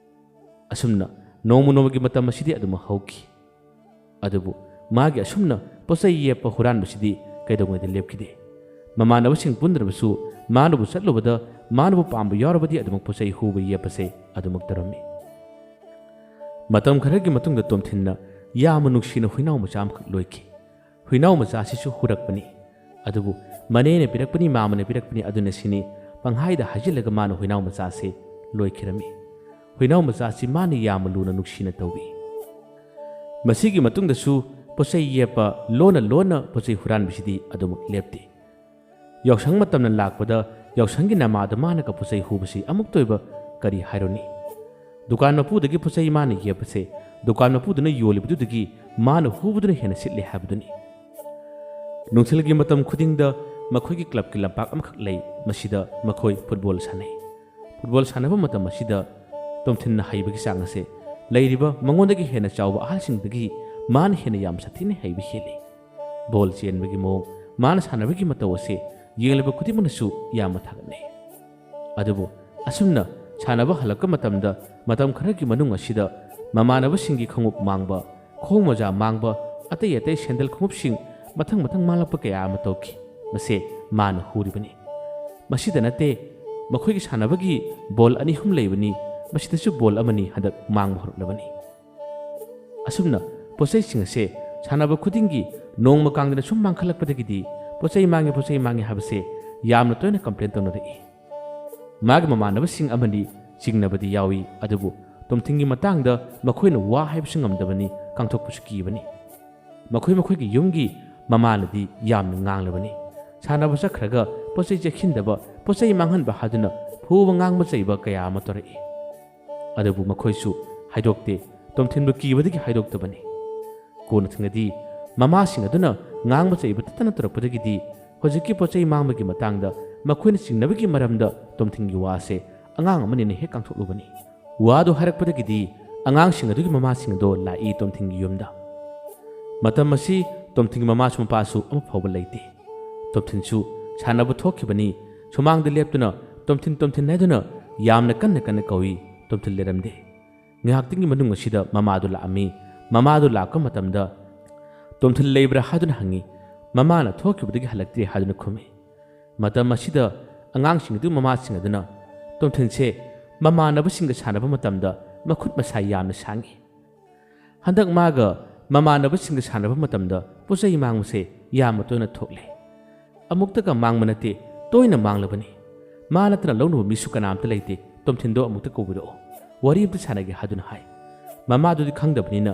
ꯑꯁꯨꯝꯅ ꯅꯣꯡꯃ ꯅꯣꯡꯃꯒꯤ ꯃꯇꯝ ꯑꯁꯤꯗꯤ ꯑꯗꯨꯃꯛ ꯍꯧꯈꯤ꯫ ꯑꯗꯨꯕꯨ ꯃꯥꯒꯤ ꯑꯁꯨꯝꯅ ꯄꯣꯠꯆꯩ ꯌꯦꯞꯄ ꯍꯨꯔꯥꯟꯕꯁꯤꯗꯤ ꯀꯩꯗꯧꯉꯩꯗ ꯂꯦꯞꯈꯤꯗꯦ꯫ ꯃꯃꯥꯟꯅꯕꯁꯤꯡ ꯄꯨꯟꯗ꯭ꯔꯕꯁꯨ ꯃꯥꯅꯕꯨ ꯆꯠꯂꯨꯕꯗ ꯃꯥꯅꯕꯨ ꯄꯥꯝꯕ ꯌꯥꯎꯔꯕꯗꯤ ꯑꯗꯨꯃꯛ ꯄꯣꯠꯆꯩ ꯍꯨꯕ ꯌꯦꯞꯄꯁꯦ ꯑꯗꯨꯃꯛ ꯇꯧꯔꯝꯃꯤ꯫ ꯃꯇꯝ ꯈꯔꯒꯤ ꯃꯇꯨꯡꯗ ꯇꯣꯝꯊꯤꯟꯅ ꯌꯥꯝꯅ ꯅꯨꯡꯁꯤꯅ ꯍꯨꯏꯅꯥꯎ ꯃꯆꯥ ꯑꯃꯈꯛ ꯂꯣꯏꯈꯤ꯫ ꯍꯨꯏꯅꯥꯎ ꯃꯆꯥꯁꯤꯁꯨ ꯍꯨꯔꯛꯄꯅꯤ꯫ ꯑꯗꯨꯕꯨ ꯃꯅꯦꯅ ꯄꯤꯔꯛꯄꯅꯤ, ꯃꯥꯃꯅ ꯄꯤꯔꯛꯄꯅꯤ, ꯑꯗꯨꯅ ꯁꯤꯅꯤ ꯄꯪꯍꯥꯏꯗ ꯍꯥꯏꯖꯤꯜꯂꯒ ꯃꯥꯅ ꯍꯨꯏꯅꯥꯎ ꯃꯆꯥꯁꯤ ꯂꯣꯏꯈꯤꯔꯝꯃꯤ꯫ ꯍꯨꯏꯅꯥꯎ ꯃꯆꯥꯁꯤ ꯃꯥꯅ ꯌꯥꯝꯅ ꯂꯨꯅ ꯅꯨꯡꯁꯤꯅ ꯇꯧꯏ꯫ ꯃꯁꯤꯒꯤ ꯃꯇꯨꯡꯗꯁꯨ ꯄꯣꯠꯆꯩ ꯌꯦꯞꯄ, ꯂꯣꯟꯅ ꯂꯣꯟꯅ ꯄꯣꯠꯆꯩ ꯍꯨꯔꯥꯟꯕꯁꯤꯗꯤ ꯑꯗꯨꯃꯛ ꯂꯦꯞꯇꯦ꯫ ꯌꯥꯎꯁꯪ ꯃꯇꯝꯅ ꯂꯥꯛꯄꯗ ꯌꯥꯎꯁꯪꯒꯤ ꯅꯃꯥꯗ ꯃꯥꯅꯒ ꯄꯣꯠꯆꯩ ꯍꯨꯕꯁꯤ ꯑꯃꯨꯛꯇ ꯑꯣꯏꯕ ꯀꯔꯤ ꯍꯥꯏꯔꯨꯅꯤ? ꯗꯨꯀꯥꯟ ꯃꯄꯨꯗꯒꯤ ꯄꯣꯠꯆꯩ ꯃꯥꯅ ꯌꯦꯞꯄꯁꯦ ꯗꯨꯀꯥꯟ ꯃꯄꯨꯗꯨꯅ ꯌꯣꯜꯂꯤꯕꯗꯨꯗꯒꯤ ꯃꯥꯅ ꯍꯨꯕꯗꯨꯅ ꯍꯦꯟꯅ ꯁꯤꯠꯂꯦ ꯍꯥꯏꯕꯗꯨꯅꯤ꯫ ꯅꯨꯡꯊꯤꯜꯒꯤ ꯃꯇꯝ ꯈꯨꯗꯤꯡꯗ ꯃꯈꯣꯏꯒꯤ ꯀ꯭ꯂꯕꯀꯤ ꯂꯝꯄꯥꯛ ꯑꯃꯈꯛ ꯂꯩ, ꯃꯁꯤꯗ ꯃꯈꯣꯏ ꯐꯨꯠꯕꯣꯜ ꯁꯥꯟꯅꯩ꯫ ꯐꯨꯠꯕꯣꯜ ꯁꯥꯟꯅꯕ ꯃꯇꯝ ꯑꯁꯤꯗ ꯇꯣꯝꯊꯤꯟꯅ ꯍꯩꯕꯒꯤ ꯆꯥꯡ ꯑꯁꯦ ꯂꯩꯔꯤꯕ ꯃꯉꯣꯟꯗꯒꯤ ꯍꯦꯟꯅ ꯆꯥꯎꯕ ꯑꯍꯜꯁꯤꯡꯗꯒꯤ ꯃꯥꯅ ꯍꯦꯟꯅ ꯌꯥꯝ ꯁꯥꯊꯤꯅ ꯍꯩꯕ ꯍꯦꯜꯂꯤ꯫ ꯕꯣꯜ ꯆꯦꯟꯕꯒꯤ ꯃꯑꯣꯡ, ꯃꯥꯅ ꯁꯥꯟꯅꯕꯒꯤ ꯃꯇꯧ ꯑꯁꯦ ꯌꯦꯡꯂꯤꯕ ꯈꯨꯗꯤꯡꯃꯛꯅꯁꯨ ꯌꯥꯝꯅ ꯊꯥꯒꯠꯅꯩ꯫ ꯑꯗꯨꯕꯨ ꯑꯁꯨꯝꯅ ꯁꯥꯟꯅꯕ ꯍꯜꯂꯛꯄ ꯃꯇꯝꯗ ꯃꯇꯝ ꯈꯔꯒꯤ ꯃꯅꯨꯡ ꯑꯁꯤꯗ ꯃꯃꯥꯟꯅꯕꯁꯤꯡꯒꯤ ꯈꯣꯡꯎꯞ ꯃꯥꯡꯕ, ꯈꯣꯡ ꯃꯣꯖꯥ ꯃꯥꯡꯕ, ꯑꯇꯩ ꯑꯇꯩ ꯁꯦꯟꯗꯜ ꯈꯣꯡꯎꯞꯁꯤꯡ ꯃꯊꯪ ꯃꯊꯪ ꯃꯥꯡꯂꯛꯄ ꯀꯌꯥ ꯑꯃ ꯇꯧꯈꯤ꯫ ꯃꯁꯦ ꯃꯥꯅ ꯍꯨꯔꯤꯕꯅꯤ꯫ ꯃꯁꯤꯗ ꯅꯠꯇꯦ, ꯃꯈꯣꯏꯒꯤ ꯁꯥꯟꯅꯕꯒꯤ ꯕꯣꯜ ꯑꯅꯤ ꯑꯍꯨꯝ ꯂꯩꯕꯅꯤ, ꯃꯁꯤꯗꯁꯨ ꯕꯣꯜ ꯑꯃꯅꯤ ꯍꯟꯗꯛ ꯃꯥꯡꯕ ꯍꯧꯔꯛꯂꯕꯅꯤ꯫ ꯑꯁꯨꯝꯅ ꯄꯣꯠꯆꯩꯁꯤꯡ ꯑꯁꯦ ꯁꯥꯟꯅꯕ ꯈꯨꯗꯤꯡꯒꯤ ꯅꯣꯡꯃ ꯀꯥꯡꯗꯅ ꯁꯨꯝ ꯃꯥꯡꯈꯠꯂꯛꯄꯗꯒꯤꯗꯤ ꯄꯣꯠꯆꯩ ꯃꯥꯡꯉꯦ, ꯄꯣꯠꯆꯩ ꯃꯥꯡꯉꯦ ꯍꯥꯏꯕꯁꯦ ꯌꯥꯝꯅ ꯇꯣꯏꯅ ꯀꯝꯄ꯭ꯂꯦꯟ ꯇꯧꯅꯔꯛꯏ꯫ ꯃꯥꯒꯤ ꯃꯃꯥꯟꯅꯕꯁꯤꯡ ꯑꯃꯅꯤ ꯆꯤꯡꯅꯕꯗꯤ ꯌꯥꯎꯏ, ꯑꯗꯨꯕꯨ ꯇꯣꯝꯊꯤꯟꯒꯤ ꯃꯇꯥꯡꯗ ꯃꯈꯣꯏꯅ ꯋꯥ ꯍꯥꯏꯕꯁꯨ ꯉꯝꯗꯕꯅꯤ, ꯀꯥꯡꯊꯣꯛꯄꯁꯨ ꯀꯤꯕꯅꯤ꯫ ꯃꯈꯣꯏ ꯃꯈꯣꯏꯒꯤ ꯌꯨꯝꯒꯤ ꯃꯃꯥꯅꯗꯤ ꯌꯥꯝꯅ ꯉꯥꯡꯂꯕꯅꯤ꯫ ꯁꯥꯟꯅꯕ ꯆꯠꯈ꯭ꯔꯒ ꯄꯣꯠꯆꯩ ꯆꯦꯛꯁꯤꯟꯗꯕ, ꯄꯣꯠꯆꯩ ꯃꯥꯡꯍꯟꯕ ꯍꯥꯏꯗꯨꯅ ꯐꯨꯕ ꯉꯥꯡꯕ ꯆꯩꯕ ꯀꯌꯥ ꯑꯃ ꯇꯧꯔꯛꯏ꯫ ꯑꯗꯨꯕꯨ ꯃꯈꯣꯏꯁꯨ ꯍꯥꯏꯗꯣꯛꯇꯦ, ꯇꯣꯝꯊꯤꯟꯕꯨ ꯀꯤꯕꯗꯒꯤ ꯍꯥꯏꯗꯣꯛꯇꯕꯅꯤ꯫ ꯀꯣꯟꯅ ꯊꯦꯡꯅꯗꯤ ꯃꯃꯥꯁꯤꯡ ꯑꯗꯨꯅ ꯉꯥꯡꯕ ꯆꯩꯕ ꯇꯠꯇꯅ ꯇꯧꯔꯛꯄꯗꯒꯤꯗꯤ ꯍꯧꯖꯤꯛꯀꯤ ꯄꯣꯠꯆꯩ ꯃꯥꯡꯕꯒꯤ ꯃꯇꯥꯡꯗ ꯃꯈꯣꯏꯅ ꯆꯤꯡꯅꯕꯒꯤ ꯃꯔꯝꯗ ꯇꯣꯝꯊꯤꯟꯒꯤ ꯋꯥꯁꯦ ꯑꯉꯥꯡ ꯑꯃꯅꯤꯅ ꯍꯦꯛ ꯀꯥꯡꯊꯣꯛꯂꯨꯕꯅꯤ꯫ ꯋꯥꯗꯨ ꯍꯥꯏꯔꯛꯄꯗꯒꯤꯗꯤ ꯑꯉꯥꯡꯁꯤꯡ ꯑꯗꯨꯒꯤ ꯃꯃꯥꯁꯤꯡ ꯑꯗꯣ ꯂꯥꯛꯏ ꯇꯣꯝꯊꯤꯟꯒꯤ ꯌꯨꯝꯗ꯫ ꯃꯇꯝ ꯑꯁꯤ ꯇꯣꯝꯊꯤꯟꯒꯤ ꯃꯃꯥꯁꯨ ꯃꯄꯥꯁꯨ ꯑꯃ ꯐꯥꯎꯕ ꯂꯩꯇꯦ꯫ ꯇꯣꯝꯊꯤꯟꯁꯨ ꯁꯥꯟꯅꯕ ꯊꯣꯛꯈꯤꯕꯅꯤ꯫ ꯁꯨꯃꯥꯡꯗ ꯂꯦꯞꯇꯨꯅ "ꯇꯣꯝꯊꯤꯟ, ꯇꯣꯝꯊꯤꯟ" ꯍꯥꯏꯗꯨꯅ ꯌꯥꯝꯅ ꯀꯟꯅ ꯀꯟꯅ ꯀꯧꯏ꯫ ꯇꯣꯝꯊꯤꯟ ꯂꯩꯔꯝꯗꯦ꯫ ꯉꯥꯏꯍꯥꯛꯇꯪꯒꯤ ꯃꯅꯨꯡ ꯑꯁꯤꯗ ꯃꯃꯥꯗꯨ ꯂꯥꯛꯑꯝꯃꯤ꯫ ꯃꯃꯥꯗꯨ ꯂꯥꯛꯄ ꯃꯇꯝꯗ "ꯇꯣꯝꯊꯤꯟ ꯂꯩꯕ꯭ꯔꯥ?" ꯍꯥꯏꯗꯨꯅ ꯍꯪꯉꯤ꯫ ꯃꯃꯥꯅ "ꯊꯣꯛꯈꯤꯕꯗꯒꯤ ꯍꯜꯂꯛꯇ꯭ꯔꯤ" ꯍꯥꯏꯗꯨꯅ ꯈꯨꯝꯃꯤ꯫ ꯃꯇꯝ ꯑꯁꯤꯗ ꯑꯉꯥꯡꯁꯤꯡ ꯑꯗꯨ ꯃꯃꯥꯁꯤꯡ ꯑꯗꯨꯅ "ꯇꯣꯝꯊꯤꯟꯁꯦ ꯃꯃꯥꯟꯅꯕꯁꯤꯡꯒ ꯁꯥꯟꯅꯕ ꯃꯇꯝꯗ ꯃꯈꯨꯠ ꯃꯁꯥ ꯌꯥꯝꯅ ꯁꯥꯡꯉꯤ꯫ ꯍꯟꯗꯛ ꯃꯥꯒ ꯃꯃꯥꯟꯅꯕꯁꯤꯡꯒ ꯁꯥꯟꯅꯕ ꯃꯇꯝꯗ ꯄꯣꯠꯆꯩ ꯃꯥꯡꯕꯁꯦ ꯌꯥꯝꯅ ꯇꯣꯏꯅ ꯊꯣꯛꯂꯦ꯫ ꯑꯃꯨꯛꯇꯒ ꯃꯥꯡꯕ ꯅꯠꯇꯦ, ꯇꯣꯏꯅ ꯃꯥꯡꯂꯕꯅꯤ꯫ ꯃꯥ ꯅꯠꯇꯅ ꯂꯧꯅꯕ ꯃꯤꯁꯨ ꯀꯅꯥꯝꯇ ꯂꯩꯇꯦ꯫ ꯇꯣꯝꯊꯤꯟꯗꯣ ꯑꯃꯨꯛꯇ ꯀꯧꯕꯤꯔꯛꯑꯣ, ꯋꯥꯔꯤ ꯑꯝꯇ ꯁꯥꯟꯅꯒꯦ" ꯍꯥꯏꯗꯨꯅ ꯍꯥꯏ꯫ ꯃꯃꯥꯗꯨꯗꯤ ꯈꯪꯗꯕꯅꯤꯅ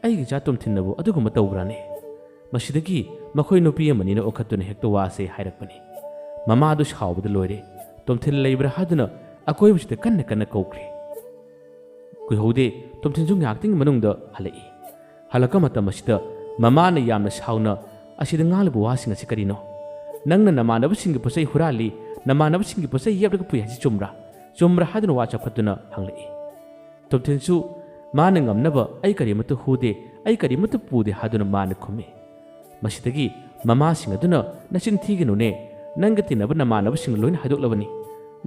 "ꯑꯩꯒꯤ ꯏꯆꯥ ꯇꯣꯝꯊꯤꯟꯅꯕꯨ ꯑꯗꯨꯒꯨꯝꯕ ꯇꯧꯕ꯭ꯔꯥꯅꯦ?" ꯃꯁꯤꯗꯒꯤ ꯃꯈꯣꯏ ꯅꯨꯄꯤ ꯑꯃꯅꯤꯅ ꯑꯣꯟꯈꯠꯇꯨꯅ ꯍꯦꯛꯇ ꯋꯥꯁꯦ ꯍꯥꯏꯔꯛꯄꯅꯤ꯫ ꯃꯃꯥꯗꯨ ꯁꯥꯎꯕꯗ ꯂꯣꯏꯔꯦ꯫ "ꯇꯣꯝꯊꯤꯟ ꯂꯩꯕ꯭ꯔꯥ?" ꯍꯥꯏꯗꯨꯅ ꯑꯀꯣꯏꯕꯁꯤꯗ ꯀꯟꯅ ꯀꯟꯅ ꯀꯧꯈ꯭ꯔꯦ꯫ ꯀꯨꯏꯍꯧꯗꯦ, ꯇꯣꯝꯊꯤꯟꯁꯨ ꯉꯥꯏꯍꯥꯛꯇꯪꯒꯤ ꯃꯅꯨꯡꯗ ꯍꯜꯂꯛꯏ꯫ ꯍꯜꯂꯛꯄ ꯃꯇꯝ ꯑꯁꯤꯗ ꯃꯃꯥꯅ ꯌꯥꯝꯅ ꯁꯥꯎꯅ "ꯑꯁꯤꯗ ꯉꯥꯡꯂꯤꯕ ꯋꯥꯁꯤꯡ ꯑꯁꯤ ꯀꯔꯤꯅꯣ? ꯅꯪꯅ ꯅꯃꯥꯟꯅꯕꯁꯤꯡꯒꯤ ꯄꯣꯠꯆꯩ ꯍꯨꯔꯥꯜꯂꯤ, ꯅꯃꯥꯟꯅꯕꯁꯤꯡꯒꯤ ꯄꯣꯠꯆꯩ ꯌꯦꯞꯂꯒ ꯄꯨꯏ ꯍꯥꯏꯁꯤ ꯆꯨꯝꯕ꯭ꯔꯥ? ꯆꯨꯝꯕ꯭ꯔꯥ?" ꯍꯥꯏꯗꯨꯅ ꯋꯥ ꯆꯥꯎꯈꯠꯇꯨꯅ ꯍꯪꯂꯛꯏ꯫ ꯇꯣꯝꯊꯤꯟꯁꯨ ꯃꯥꯅ ꯉꯝꯅꯕ "ꯑꯩ ꯀꯔꯤꯃꯠꯇ ꯍꯨꯗꯦ, ꯑꯩ ꯀꯔꯤꯃꯠꯇ ꯄꯨꯗꯦ" ꯍꯥꯏꯗꯨꯅ ꯃꯥꯅ ꯈꯨꯝꯃꯤ꯫ ꯃꯁꯤꯗꯒꯤ ꯃꯃꯥꯁꯤꯡ ꯑꯗꯨꯅ "ꯅꯆꯤꯟ ꯊꯤꯒꯅꯨꯅꯦ, ꯅꯪꯒ ꯇꯤꯟꯅꯕ ꯅꯃꯥꯟꯅꯕꯁꯤꯡꯅ ꯂꯣꯏꯅ ꯍꯥꯏꯗꯣꯛꯂꯕꯅꯤ꯫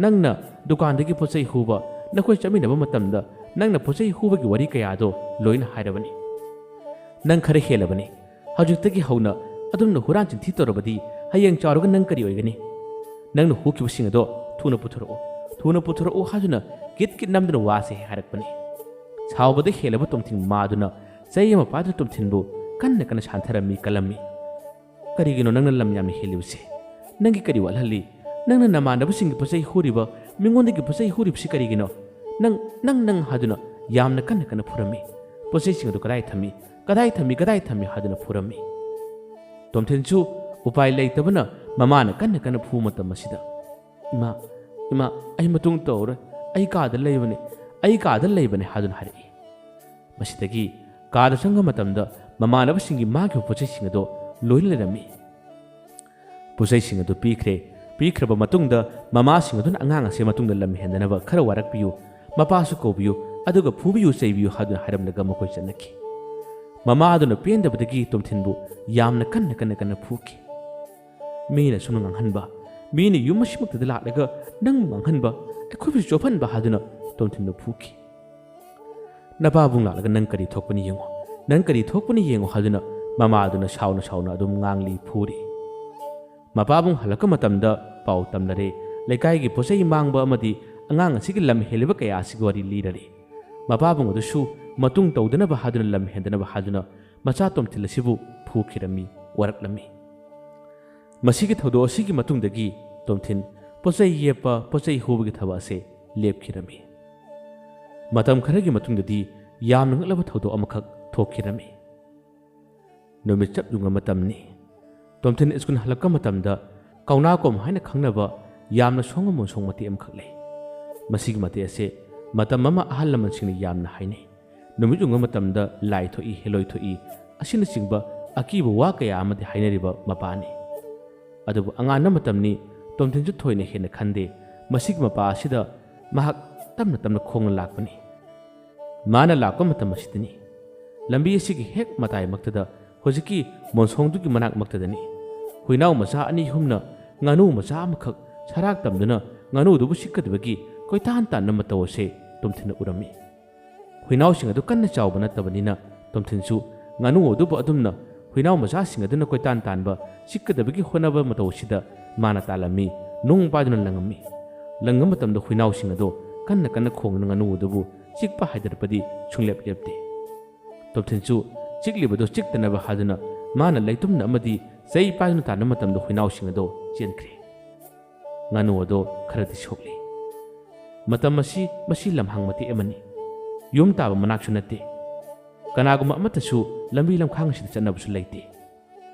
ꯅꯪꯅ ꯗꯨꯀꯥꯟꯗꯒꯤ ꯄꯣꯠꯆꯩ ꯍꯨꯕ, ꯅꯈꯣꯏ ꯆꯠꯃꯤꯟꯅꯕ ꯃꯇꯝꯗ ꯅꯪꯅ ꯄꯣꯠꯆꯩ ꯍꯨꯕꯒꯤ ꯋꯥꯔꯤ ꯀꯌꯥꯗꯣ ꯂꯣꯏꯅ ꯍꯥꯏꯔꯕꯅꯤ꯫ ꯅꯪ ꯈꯔ ꯍꯦꯜꯂꯕꯅꯤ꯫ ꯍꯧꯖꯤꯛꯇꯒꯤ ꯍꯧꯅ ꯑꯗꯨꯝꯅ ꯍꯨꯔꯥꯟ ꯆꯤꯟꯊꯤ ꯇꯧꯔꯕꯗꯤ ꯍꯌꯦꯡ ꯆꯥꯎꯔꯒ ꯅꯪ ꯀꯔꯤ ꯑꯣꯏꯒꯅꯤ? ꯅꯪꯅ ꯍꯨꯈꯤꯕꯁꯤꯡ ꯑꯗꯣ ꯊꯨꯅ ꯄꯨꯊꯣꯔꯛꯎ, ꯊꯨꯅ ꯄꯨꯊꯣꯔꯛꯎ" ꯍꯥꯏꯗꯨꯅ ꯀꯤꯠ ꯀꯤꯠ ꯅꯝꯗꯨꯅ ꯋꯥꯁꯦ ꯍꯥꯏꯔꯛꯄꯅꯤ꯫ ꯁꯥꯎꯕꯗ ꯍꯦꯜꯂꯕ ꯇꯣꯝꯊꯤꯟ ꯃꯃꯥꯗꯨꯅ ꯆꯩ ꯑꯃ ꯄꯥꯏꯗꯨꯅ ꯇꯣꯝꯊꯤꯟꯕꯨ ꯀꯟꯅ ꯀꯟꯅ ꯁꯥꯟꯊꯔꯝꯃꯤ, ꯀꯜꯂꯝꯃꯤ꯫ "ꯀꯔꯤꯒꯤꯅꯣ ꯅꯪꯅ ꯂꯝ ꯌꯥꯝꯅ ꯍꯦꯜꯂꯤꯕꯁꯦ? ꯅꯪꯒꯤ ꯀꯔꯤ ꯋꯥꯠꯍꯜꯂꯤ? ꯅꯪꯅ ꯅꯃꯥꯟꯅꯕꯁꯤꯡꯒꯤ ꯄꯣꯠꯆꯩ ꯍꯨꯔꯤꯕ, ꯃꯤꯉꯣꯟꯗꯒꯤ ꯄꯣꯠꯆꯩ ꯍꯨꯔꯤꯕꯁꯤ ꯀꯔꯤꯒꯤꯅꯣ? ꯅꯪ, ꯅꯪ, ꯅꯪ" ꯍꯥꯏꯗꯨꯅ ꯌꯥꯝꯅ ꯀꯟꯅ ꯀꯟꯅ ꯐꯨꯔꯝꯃꯤ꯫ "ꯄꯣꯠꯆꯩꯁꯤꯡ ꯑꯗꯨ ꯀꯗꯥꯏ ꯊꯝꯃꯤ? ꯀꯗꯥꯏ ꯊꯝꯃꯤ? ꯀꯗꯥꯏ ꯊꯝꯃꯤ?" ꯍꯥꯏꯗꯨꯅ ꯐꯨꯔꯝꯃꯤ꯫ ꯇꯣꯝꯊꯤꯟꯁꯨ ꯎꯄꯥꯏ ꯂꯩꯇꯕꯅ ꯃꯃꯥꯅ ꯀꯟꯅ ꯀꯟꯅ ꯐꯨꯕ ꯃꯇꯝ ꯑꯁꯤꯗ, "ꯏꯃꯥ, ꯏꯃꯥ, ꯑꯩ ꯃꯇꯨꯡ ꯇꯧꯔꯣꯏ, ꯑꯩ ꯀꯥꯗ ꯂꯩꯕꯅꯦ, ꯑꯩ ꯀꯥꯗ ꯂꯩꯕꯅꯦ" ꯍꯥꯏꯗꯨꯅ ꯍꯥꯏꯔꯛꯏ꯫ ꯃꯁꯤꯗꯒꯤ ꯀꯥꯗ ꯆꯪꯕ ꯃꯇꯝꯗ ꯃꯃꯥꯟꯅꯕꯁꯤꯡꯒꯤ ꯃꯥꯒꯤ ꯄꯣꯠꯆꯩꯁꯤꯡ ꯑꯗꯣ ꯂꯣꯏꯅ ꯂꯩꯔꯝꯃꯤ꯫ ꯄꯣꯠꯆꯩꯁꯤꯡ ꯑꯗꯨ ꯄꯤꯈ꯭ꯔꯦ꯫ ꯄꯤꯈ꯭ꯔꯕ ꯃꯇꯨꯡꯗ ꯃꯃꯥꯁꯤꯡ ꯑꯗꯨꯅ ꯑꯉꯥꯡ ꯑꯁꯦ ꯃꯇꯨꯡꯗ ꯂꯝ ꯍꯦꯟꯗꯅꯕ ꯈꯔ ꯋꯥꯔꯛꯄꯤꯌꯨ, ꯃꯄꯥꯁꯨ ꯀꯧꯕꯤꯌꯨ, ꯑꯗꯨꯒ ꯐꯨꯕꯤꯌꯨ, ꯆꯩꯕꯤꯌꯨ ꯍꯥꯏꯗꯨꯅ ꯍꯥꯏꯔꯝꯂꯒ ꯃꯈꯣꯏ ꯆꯠꯅꯈꯤ꯫ ꯃꯃꯥ ꯑꯗꯨꯅ ꯄꯦꯟꯗꯕꯗꯒꯤ ꯇꯣꯝꯊꯤꯟꯕꯨ ꯌꯥꯝꯅ ꯀꯟꯅ ꯀꯟꯅ ꯀꯟꯅ ꯐꯨꯈꯤ꯫ ꯃꯤꯅ ꯁꯨꯝ ꯉꯥꯡꯍꯟꯕ, ꯃꯤꯅ ꯌꯨꯝ ꯑꯁꯤꯃꯛꯇꯗ ꯂꯥꯛꯂꯒ ꯅꯪꯕꯨ ꯉꯥꯡꯍꯟꯕ, ꯑꯩꯈꯣꯏꯕꯨꯁꯨ ꯆꯣꯞꯍꯟꯕ ꯍꯥꯏꯗꯨꯅ ꯇꯣꯝꯊꯤꯟꯕꯨ ꯐꯨꯈꯤ꯫ "ꯅꯄꯥꯕꯨꯡ ꯂꯥꯛꯂꯒ ꯅꯪ ꯀꯔꯤ ꯊꯣꯛꯄꯅꯤ ꯌꯦꯡꯉꯨ, ꯅꯪ ꯀꯔꯤ ꯊꯣꯛꯄꯅꯤ ꯌꯦꯡꯉꯨ" ꯍꯥꯏꯗꯨꯅ ꯃꯃꯥꯗꯨꯅ ꯁꯥꯎꯅ ꯁꯥꯎꯅ ꯑꯗꯨꯝ ꯉꯥꯡꯂꯤ, ꯐꯨꯔꯤ꯫ ꯃꯄꯥꯕꯨꯡ ꯍꯜꯂꯛꯄ ꯃꯇꯝꯗ ꯄꯥꯎ ꯇꯝꯂꯔꯦ, ꯂꯩꯀꯥꯏꯒꯤ ꯄꯣꯠꯆꯩ ꯃꯥꯡꯕ ꯑꯃꯗꯤ ꯑꯉꯥꯡ ꯑꯁꯤꯒꯤ ꯂꯝ ꯍꯦꯜꯂꯤꯕ ꯀꯌꯥ ꯑꯁꯤꯒꯤ ꯋꯥꯔꯤ ꯂꯤꯔꯔꯦ꯫ ꯃꯄꯥꯕꯨꯡ ꯑꯗꯨꯁꯨ ꯃꯇꯨꯡ ꯇꯧꯗꯅꯕ ꯍꯥꯏꯗꯨꯅ, ꯂꯝ ꯍꯦꯟꯗꯅꯕ ꯍꯥꯏꯗꯨꯅ ꯃꯆꯥ ꯇꯣꯝꯊꯤꯟ ꯑꯁꯤꯕꯨ ꯐꯨꯈꯤꯔꯝꯃꯤ, ꯋꯥꯔꯛꯂꯝꯃꯤ꯫ ꯃꯁꯤꯒꯤ ꯊꯧꯗꯣꯛ ꯑꯁꯤꯒꯤ ꯃꯇꯨꯡꯗꯒꯤ ꯇꯣꯝꯊꯤꯟ ꯄꯣꯠꯆꯩ ꯌꯦꯞꯄ, ꯄꯣꯠꯆꯩ ꯍꯨꯕꯒꯤ ꯊꯕꯛ ꯑꯁꯦ ꯂꯦꯞꯈꯤꯔꯝꯃꯤ꯫ ꯃꯇꯝ ꯈꯔꯒꯤ ꯃꯇꯨꯡꯗꯗꯤ ꯌꯥꯝꯅ ꯉꯛꯂꯕ ꯊꯧꯗꯣꯛ ꯑꯃꯈꯛ ꯊꯣꯛꯈꯤꯔꯝꯃꯤ꯫ ꯅꯨꯃꯤꯠ ꯆꯞ ꯌꯨꯡꯕ ꯃꯇꯝꯅꯤ꯫ ꯇꯣꯝꯊꯤꯟ ꯁ꯭ꯀꯨꯜ ꯍꯜꯂꯛꯄ ꯃꯇꯝꯗ ꯀꯧꯅꯥꯀꯣꯝ ꯍꯥꯏꯅ ꯈꯪꯅꯕ ꯌꯥꯝꯅ ꯁꯣꯡꯕ ꯃꯣꯟꯁꯣꯡ ꯃꯇꯦꯛ ꯑꯃꯈꯛ ꯂꯩ꯫ ꯃꯁꯤꯒꯤ ꯃꯇꯦꯛ ꯑꯁꯦ ꯃꯇꯝ ꯑꯃ ꯑꯍꯜ ꯂꯃꯟꯁꯤꯡꯅ ꯌꯥꯝꯅ ꯍꯥꯏꯅꯩ꯫ ꯅꯨꯃꯤꯠ ꯌꯨꯡꯕ ꯃꯇꯝꯗ ꯂꯥꯏ ꯊꯣꯛꯏ, ꯍꯦꯂꯣꯏ ꯊꯣꯛꯏ ꯑꯁꯤꯅꯆꯤꯡꯕ ꯑꯀꯤꯕ ꯋꯥ ꯀꯌꯥ ꯑꯃꯗꯤ ꯍꯥꯏꯅꯔꯤꯕ ꯃꯄꯥꯅꯤ꯫ ꯑꯗꯨꯕꯨ ꯑꯉꯥꯟꯕ ꯃꯇꯝꯅꯤ, ꯇꯣꯝꯊꯤꯟꯁꯨ ꯊꯣꯏꯅ ꯍꯦꯟꯅ ꯈꯟꯗꯦ꯫ ꯃꯁꯤꯒꯤ ꯃꯄꯥ ꯑꯁꯤꯗ ꯃꯍꯥꯛ ꯇꯞꯅ ꯇꯞꯅ ꯈꯣꯡꯅ ꯂꯥꯛꯄꯅꯤ꯫ ꯃꯥꯅ ꯂꯥꯛꯄ ꯃꯇꯝ ꯑꯁꯤꯗꯅꯤ꯫ ꯂꯝꯕꯤ ꯑꯁꯤꯒꯤ ꯍꯦꯛ ꯃꯇꯥꯏꯃꯛꯇꯗ, ꯍꯧꯖꯤꯛꯀꯤ ꯃꯣꯟꯁꯣꯡꯗꯨꯒꯤ ꯃꯅꯥꯛꯃꯛꯇꯗꯅꯤ, ꯍꯨꯏꯅꯥꯎ ꯃꯆꯥ ꯑꯅꯤ ꯑꯍꯨꯝꯅ ꯉꯥꯅꯨ ꯃꯆꯥ ꯑꯃꯈꯛ ꯁꯔꯥꯛ ꯇꯝꯗꯨꯅ ꯉꯥꯅꯨꯗꯨꯕꯨ ꯁꯤꯛꯀꯗꯕꯒꯤ ꯀꯣꯏꯇꯥꯟ ꯇꯥꯟꯕ ꯃꯇꯧ ꯑꯁꯦ ꯇꯣꯝꯊꯤꯟꯅ ꯎꯔꯝꯃꯤ꯫ ꯍꯨꯏꯅꯥꯎꯁꯤꯡ ꯑꯗꯨ ꯀꯟꯅ ꯆꯥꯎꯕ ꯅꯠꯇꯕꯅꯤꯅ ꯇꯣꯝꯊꯤꯟꯁꯨ ꯉꯥꯅꯨ ꯑꯗꯨꯕꯨ ꯑꯗꯨꯝꯅ ꯍꯨꯏꯅꯥꯎ ꯃꯆꯥꯁꯤꯡ ꯑꯗꯨꯅ ꯀꯣꯏꯇꯥꯟ ꯇꯥꯟꯕ, ꯆꯤꯛꯀꯗꯕꯒꯤ ꯍꯣꯠꯅꯕ ꯃꯇꯧ ꯑꯁꯤꯗ ꯃꯥꯅ ꯇꯥꯜꯂꯝꯃꯤ, ꯅꯨꯡ ꯄꯥꯏꯗꯨꯅ ꯂꯪꯉꯝꯃꯤ꯫ ꯂꯪꯕ ꯃꯇꯝꯗ ꯍꯨꯏꯅꯥꯎꯁꯤꯡ ꯑꯗꯣ ꯀꯟꯅ ꯀꯟꯅ ꯈꯣꯡꯗꯨꯅ ꯉꯥꯅꯨ ꯑꯗꯨꯕꯨ ꯆꯤꯛꯄ ꯍꯥꯏꯗꯔꯛꯄꯗꯤ ꯁꯨꯡꯂꯦꯞ ꯂꯦꯞꯇꯦ꯫ ꯇꯣꯝꯊꯤꯟꯁꯨ ꯆꯤꯛꯂꯤꯕꯗꯨ ꯆꯤꯛꯇꯅꯕ ꯍꯥꯏꯗꯨꯅ ꯃꯥꯅ ꯂꯩꯇꯨꯝꯅ ꯑꯃꯗꯤ ꯆꯩ ꯄꯥꯏꯗꯨꯅ ꯇꯥꯟꯕ ꯃꯇꯝꯗ ꯍꯨꯏꯅꯥꯎꯁꯤꯡ ꯑꯗꯣ ꯆꯦꯟꯈ꯭ꯔꯦ꯫ ꯉꯥꯅꯨ ꯑꯗꯣ ꯈꯔꯗꯤ ꯁꯣꯛꯂꯤ꯫ ꯃꯇꯝ ꯑꯁꯤ ꯃꯁꯤ ꯂꯝꯍꯥꯡ ꯃꯇꯦꯛ ꯑꯃꯅꯤ꯫ ꯌꯨꯝ ꯇꯥꯕ ꯃꯅꯥꯛꯁꯨ ꯅꯠꯇꯦ꯫ ꯀꯅꯥꯒꯨꯝꯕ ꯑꯃꯠꯇꯁꯨ ꯂꯝꯕꯤ ꯂꯝꯈꯥꯡ ꯑꯁꯤꯗ ꯆꯠꯅꯕꯁꯨ ꯂꯩꯇꯦ꯫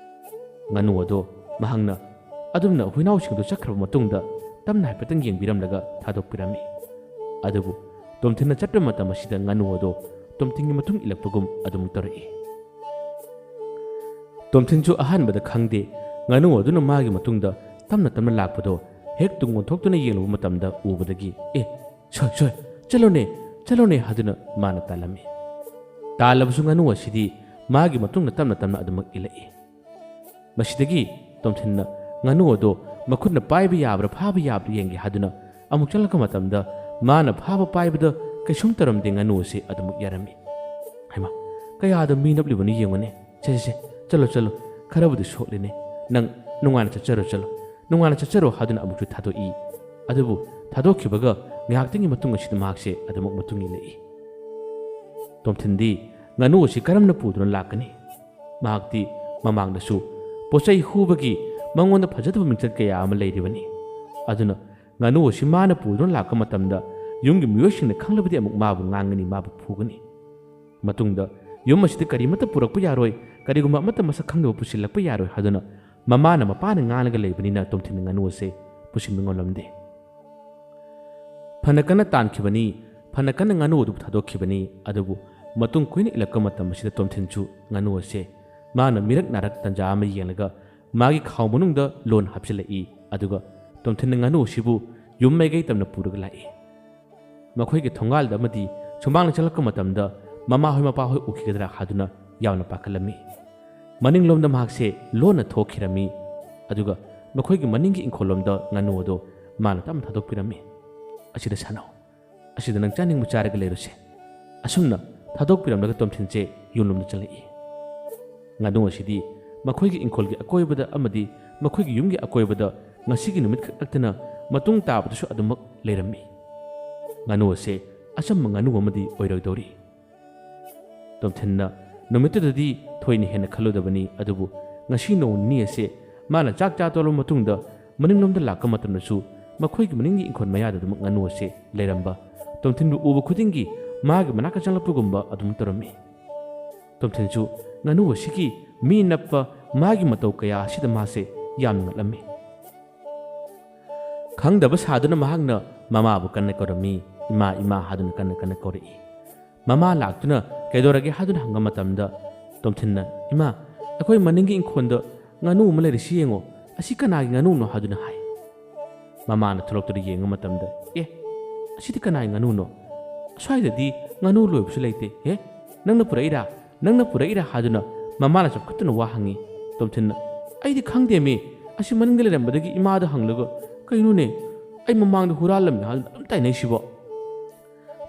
ꯉꯥꯅꯨ ꯑꯗꯣ ꯃꯍꯥꯛꯅ ꯑꯗꯨꯝꯅ ꯍꯨꯏꯅꯥꯎꯁꯤꯡꯗꯨ ꯆꯠꯈ꯭ꯔꯕ ꯃꯇꯨꯡꯗ ꯇꯞꯅ ꯍꯥꯏꯐꯦꯠꯇꯪ ꯌꯦꯡꯕꯤꯔꯝꯂꯒ ꯊꯥꯗꯣꯛꯄꯤꯔꯝꯃꯤ꯫ ꯑꯗꯨꯕꯨ ꯇꯣꯝꯊꯤꯟꯅ ꯆꯠꯄ ꯃꯇꯝ ꯑꯁꯤꯗ ꯉꯥꯅꯨ ꯑꯗꯣ ꯇꯣꯝꯊꯤꯟꯒꯤ ꯃꯇꯨꯡ ꯏꯜꯂꯛꯄꯒꯨꯝ ꯑꯗꯨꯃꯛ ꯇꯧꯔꯛꯏ꯫ ꯇꯣꯝꯊꯤꯟꯁꯨ ꯑꯍꯥꯟꯕꯗ ꯈꯪꯗꯦ, ꯉꯥꯅꯨ ꯑꯗꯨꯅ ꯃꯥꯒꯤ ꯃꯇꯨꯡꯗ ꯇꯞꯅ ꯇꯞꯅ ꯂꯥꯛꯄꯗꯣ ꯍꯦꯛ ꯇꯨꯡ ꯑꯣꯟꯊꯣꯛꯇꯨꯅ ꯌꯦꯡꯂꯨꯕ ꯃꯇꯝꯗ ꯎꯕꯗꯒꯤ, "ꯑꯦ, ꯁꯣꯏ, ꯁꯣꯏ, ꯆꯠꯂꯣꯅꯦ, ꯆꯠꯂꯣꯅꯦ" ꯍꯥꯏꯗꯨꯅ ꯃꯥꯅ ꯇꯥꯜꯂꯝꯃꯤ꯫ ꯇꯥꯜꯂꯕꯁꯨ ꯉꯥꯅꯨ ꯑꯁꯤꯗꯤ ꯃꯥꯒꯤ ꯃꯇꯨꯡꯗ ꯇꯞꯅ ꯇꯞꯅ ꯑꯗꯨꯃꯛ ꯏꯜꯂꯛꯏ꯫ ꯃꯁꯤꯗꯒꯤ ꯇꯣꯝꯊꯤꯟꯅ ꯉꯥꯅꯨ ꯑꯗꯣ ꯃꯈꯨꯠꯅ ꯄꯥꯏꯕ ꯌꯥꯕ꯭ꯔꯥ ꯐꯥꯕ ꯌꯥꯕ꯭ꯔꯥ ꯌꯦꯡꯒꯦ ꯍꯥꯏꯗꯨꯅ ꯑꯃꯨꯛ ꯆꯠꯂꯛꯄ ꯃꯇꯝꯗ ꯃꯥꯅ ꯐꯥꯕ ꯄꯥꯏꯕꯗ ꯀꯩꯁꯨꯝ ꯇꯧꯔꯝꯗꯦ, ꯉꯥꯅꯨ ꯑꯁꯤ ꯑꯗꯨꯃꯛ ꯌꯥꯔꯝꯃꯤ꯫ ꯍꯩꯃꯥ, ꯀꯌꯥꯗ ꯃꯤ ꯅꯞꯂꯤꯕꯅꯣ ꯌꯦꯡꯉꯨꯅꯦ꯫ "ꯁꯦ, ꯁꯦ, ꯁꯦ, ꯆꯠꯂꯣ, ꯆꯠꯂꯣ, ꯈꯔꯕꯨꯗꯤ ꯁꯣꯛꯂꯤꯅꯦ꯫ ꯅꯪ ꯅꯨꯡꯉꯥꯏꯅ ꯆꯠꯆꯔꯣ, ꯆꯠꯂꯣ, ꯅꯨꯡꯉꯥꯏꯅ ꯆꯠꯆꯔꯣ" ꯍꯥꯏꯗꯨꯅ ꯑꯃꯨꯛꯁꯨ ꯊꯥꯗꯣꯛꯏ꯫ ꯑꯗꯨꯕꯨ ꯊꯥꯗꯣꯛꯈꯤꯕꯒ ꯉꯥꯏꯍꯥꯛꯇꯪꯒꯤ ꯃꯇꯨꯡ ꯑꯁꯤꯗ ꯃꯍꯥꯛꯁꯦ ꯑꯗꯨꯃꯛ ꯃꯇꯨꯡ ꯏꯜꯂꯛꯏ꯫ ꯇꯣꯝꯊꯤꯟꯗꯤ ꯉꯥꯅꯨ ꯑꯁꯤ ꯀꯔꯝꯅ ꯄꯨꯗꯨꯅ ꯂꯥꯛꯀꯅꯤ? ꯃꯍꯥꯛꯇꯤ ꯃꯃꯥꯡꯗꯁꯨ ꯄꯣꯠꯆꯩ ꯍꯨꯕꯒꯤ ꯃꯉꯣꯟꯗ ꯐꯖꯗꯕ ꯃꯤꯡꯆꯠ ꯀꯌꯥ ꯑꯃ ꯂꯩꯔꯤꯕꯅꯤ꯫ ꯑꯗꯨꯅ ꯉꯥꯅꯨ ꯑꯁꯤ ꯃꯥꯅ ꯄꯨꯗꯨꯅ ꯂꯥꯛꯄ ꯃꯇꯝꯗ ꯌꯨꯝꯒꯤ ꯃꯤꯑꯣꯏꯁꯤꯡꯅ ꯈꯪꯂꯕꯗꯤ ꯑꯃꯨꯛ ꯃꯥꯕꯨ ꯉꯥꯡꯒꯅꯤ, ꯃꯥꯕꯨ ꯐꯨꯒꯅꯤ꯫ ꯃꯇꯨꯡꯗ ꯌꯨꯝ ꯑꯁꯤꯗ ꯀꯔꯤꯃꯠꯇ ꯄꯨꯔꯛꯄ ꯌꯥꯔꯣꯏ, ꯀꯔꯤꯒꯨꯝꯕ ꯑꯃꯠꯇ ꯃꯁꯛ ꯈꯪꯗꯕ ꯄꯨꯁꯤꯜꯂꯛꯄ ꯌꯥꯔꯣꯏ ꯍꯥꯏꯗꯨꯅ ꯃꯃꯥꯅ ꯃꯄꯥꯅ ꯉꯥꯡꯂꯒ ꯂꯩꯕꯅꯤꯅ ꯇꯣꯝꯊꯤꯟꯅ ꯉꯥꯅꯨ ꯑꯁꯦ ꯄꯨꯁꯤꯟꯕ ꯉꯝꯂꯝꯗꯦ꯫ ꯐꯅ ꯀꯟꯅ ꯇꯥꯟꯈꯤꯕꯅꯤ, ꯐꯅ ꯀꯟꯅ ꯉꯥꯅꯨ ꯑꯗꯨꯕꯨ ꯊꯥꯗꯣꯛꯈꯤꯕꯅꯤ, ꯑꯗꯨꯕꯨ ꯃꯇꯨꯡ ꯀꯨꯏꯅ ꯏꯜꯂꯛꯄ ꯃꯇꯝ ꯑꯁꯤꯗ ꯇꯣꯝꯊꯤꯟꯁꯨ ꯉꯥꯅꯨ ꯑꯁꯦ ꯃꯥꯅ ꯃꯤꯔꯛ ꯅꯥꯔꯛ ꯇꯟꯖꯥ ꯑꯃ ꯌꯦꯡꯂꯒ ꯃꯥꯒꯤ ꯈꯥꯎ ꯃꯅꯨꯡꯗ ꯂꯣꯟ ꯍꯥꯞꯆꯤꯜꯂꯛꯏ꯫ ꯑꯗꯨꯒ ꯇꯣꯝꯊꯤꯟꯅ ꯉꯥꯅꯨ ꯑꯁꯤꯕꯨ ꯌꯨꯝ ꯃꯥꯏꯀꯩ ꯇꯝꯅ ꯄꯨꯔꯒ ꯂꯥꯛꯏ꯫ ꯃꯈꯣꯏꯒꯤ ꯊꯣꯡꯒꯥꯜꯗ ꯑꯃꯗꯤ ꯁꯨꯃꯥꯡꯗ ꯆꯪꯂꯛꯄ ꯃꯇꯝꯗ ꯃꯃꯥꯍꯣꯏ ꯃꯄꯥꯍꯣꯏ ꯎꯈꯤꯒꯗ꯭ꯔꯥ ꯍꯥꯏꯗꯨꯅ ꯌꯥꯝꯅ ꯄꯥꯈꯠꯂꯝꯃꯤ꯫ ꯃꯅꯤꯡꯂꯣꯝꯗ ꯃꯍꯥꯛꯁꯦ ꯂꯣꯟꯅ ꯊꯣꯛꯈꯤꯔꯝꯃꯤ꯫ ꯑꯗꯨꯒ ꯃꯈꯣꯏꯒꯤ ꯃꯅꯤꯡꯒꯤ ꯏꯪꯈꯣꯜꯂꯣꯝꯗ ꯉꯥꯅꯨ ꯑꯗꯣ ꯃꯥꯅ ꯇꯞꯅ ꯊꯥꯗꯣꯛꯄꯤꯔꯝꯃꯤ꯫ "ꯑꯁꯤꯗ ꯁꯥꯟꯅꯧ꯫ ꯑꯁꯤꯗ ꯅꯪ ꯆꯥꯅꯤꯡꯕ ꯆꯥꯔꯒ ꯂꯩꯔꯨꯁꯦ"꯫ ꯑꯁꯨꯝꯅ ꯊꯥꯗꯣꯛꯄꯤꯔꯝꯂꯒ ꯇꯣꯝꯊꯤꯟꯁꯦ ꯌꯨꯝꯂꯣꯝꯗ ꯆꯪꯂꯛꯏ꯫ ꯉꯥꯅꯨ ꯑꯁꯤꯗꯤ ꯃꯈꯣꯏꯒꯤ ꯏꯪꯈꯣꯜꯒꯤ ꯑꯀꯣꯏꯕꯗ ꯑꯃꯗꯤ ꯃꯈꯣꯏꯒꯤ ꯌꯨꯝꯒꯤ ꯑꯀꯣꯏꯕꯗ ꯉꯁꯤꯒꯤ ꯅꯨꯃꯤꯠ ꯈꯛ ꯅꯠꯇꯅ ꯃꯇꯨꯡ ꯇꯥꯕꯗꯁꯨ ꯑꯗꯨꯃꯛ ꯂꯩꯔꯝꯃꯤ꯫ ꯉꯥꯅꯨ ꯑꯁꯦ ꯑꯆꯝꯕ ꯉꯥꯅꯨ ꯑꯃꯗꯤ ꯑꯣꯏꯔꯣꯏꯗꯧꯔꯤ꯫ ꯇꯣꯝꯊꯤꯟꯅ ꯅꯨꯃꯤꯠꯇꯨꯗꯗꯤ ꯊꯣꯏꯅ ꯍꯦꯟꯅ ꯈꯜꯂꯨꯗꯕꯅꯤ, ꯑꯗꯨꯕꯨ ꯉꯁꯤ ꯅꯣꯡ ꯅꯤꯅꯤ ꯑꯁꯦ ꯃꯥꯅ ꯆꯥꯛ ꯆꯥ ꯇꯣꯛꯂꯕ ꯃꯇꯨꯡꯗ ꯃꯅꯤꯡꯂꯣꯝꯗ ꯂꯥꯛꯄ ꯃꯇꯝꯗꯁꯨ ꯃꯈꯣꯏꯒꯤ ꯃꯅꯤꯡꯒꯤ ꯏꯪꯈꯣꯜ ꯃꯌꯥꯗ ꯑꯗꯨꯃꯛ ꯉꯥꯅꯨ ꯑꯁꯦ ꯂꯩꯔꯝꯕ꯫ ꯇꯣꯝꯊꯤꯟꯕꯨ ꯎꯕ ꯈꯨꯗꯤꯡꯒꯤ ꯃꯥꯒꯤ ꯃꯅꯥꯛꯇ ꯆꯪꯂꯛꯄꯒꯨꯝꯕ ꯑꯗꯨꯝ ꯇꯧꯔꯝꯃꯤ꯫ ꯇꯣꯝꯊꯤꯟꯁꯨ ꯉꯥꯅꯨ ꯑꯁꯤꯒꯤ ꯃꯤ ꯅꯞꯄ ꯃꯥꯒꯤ ꯃꯇꯧ ꯀꯌꯥ ꯑꯁꯤꯗ ꯃꯥꯁꯦ ꯌꯥꯝꯅ ꯉꯛꯂꯝꯃꯤ꯫ ꯈꯪꯗꯕ ꯁꯥꯗꯨꯅ ꯃꯍꯥꯛꯅ ꯃꯃꯥꯕꯨ ꯀꯟꯅ ꯀꯧꯔꯝꯃꯤ꯫ "ꯏꯃꯥ, ꯏꯃꯥ" ꯍꯥꯏꯗꯨꯅ ꯀꯟꯅ ꯀꯟꯅ ꯀꯧꯔꯛꯏ꯫ ꯃꯃꯥ ꯂꯥꯛꯇꯨꯅ "ꯀꯩꯗꯧꯔꯒꯦ?" ꯍꯥꯏꯗꯨꯅ ꯍꯪꯕ ꯃꯇꯝꯗ ꯇꯣꯝꯊꯤꯟꯅ, "ꯏꯃꯥ, ꯑꯩꯈꯣꯏ ꯃꯅꯤꯡꯒꯤ ꯏꯪꯈꯣꯜꯗ ꯉꯥꯅꯨ ꯑꯃ ꯂꯩꯔꯤꯁꯤ ꯌꯦꯡꯉꯣ, ꯑꯁꯤ ꯀꯅꯥꯒꯤ ꯉꯥꯅꯨꯅꯣ?" ꯍꯥꯏꯗꯨꯅ ꯍꯥꯏ꯫ ꯃꯃꯥꯅ ꯊꯣꯛꯂꯛꯇꯨꯅ ꯌꯦꯡꯕ ꯃꯇꯝꯗ, "ꯑꯦ, ꯑꯁꯤꯗꯤ ꯀꯅꯥꯒꯤ ꯉꯥꯅꯨꯅꯣ? ꯑꯁ꯭ꯋꯥꯏꯗꯗꯤ ꯉꯥꯅꯨ ꯂꯣꯏꯕꯁꯨ ꯂꯩꯇꯦ꯫ ꯍꯦ, ꯅꯪꯅ ꯄꯨꯔꯛꯏꯔꯥ? ꯅꯪꯅ ꯄꯨꯔꯛꯏꯔꯥ?" ꯍꯥꯏꯗꯨꯅ ꯃꯃꯥꯅ ꯆꯥꯎꯈꯠꯇꯨꯅ ꯋꯥ ꯍꯪꯉꯤ꯫ ꯇꯣꯝꯊꯤꯟꯅ, "ꯑꯩꯗꯤ ꯈꯪꯗꯦꯃꯤ, ꯑꯁꯤ ꯃꯅꯤꯡꯗ ꯂꯩꯔꯝꯕꯗꯒꯤ ꯏꯃꯥꯗ ꯍꯪꯂꯒ, ꯀꯩꯅꯣꯅꯦ, ꯑꯩ ꯃꯃꯥꯡꯗ ꯍꯨꯔꯥꯜꯂꯝꯃꯤ ꯍꯥꯏꯗꯨꯅ ꯑꯗꯨꯝ ꯇꯥꯏꯅꯩꯁꯤꯕꯣ?"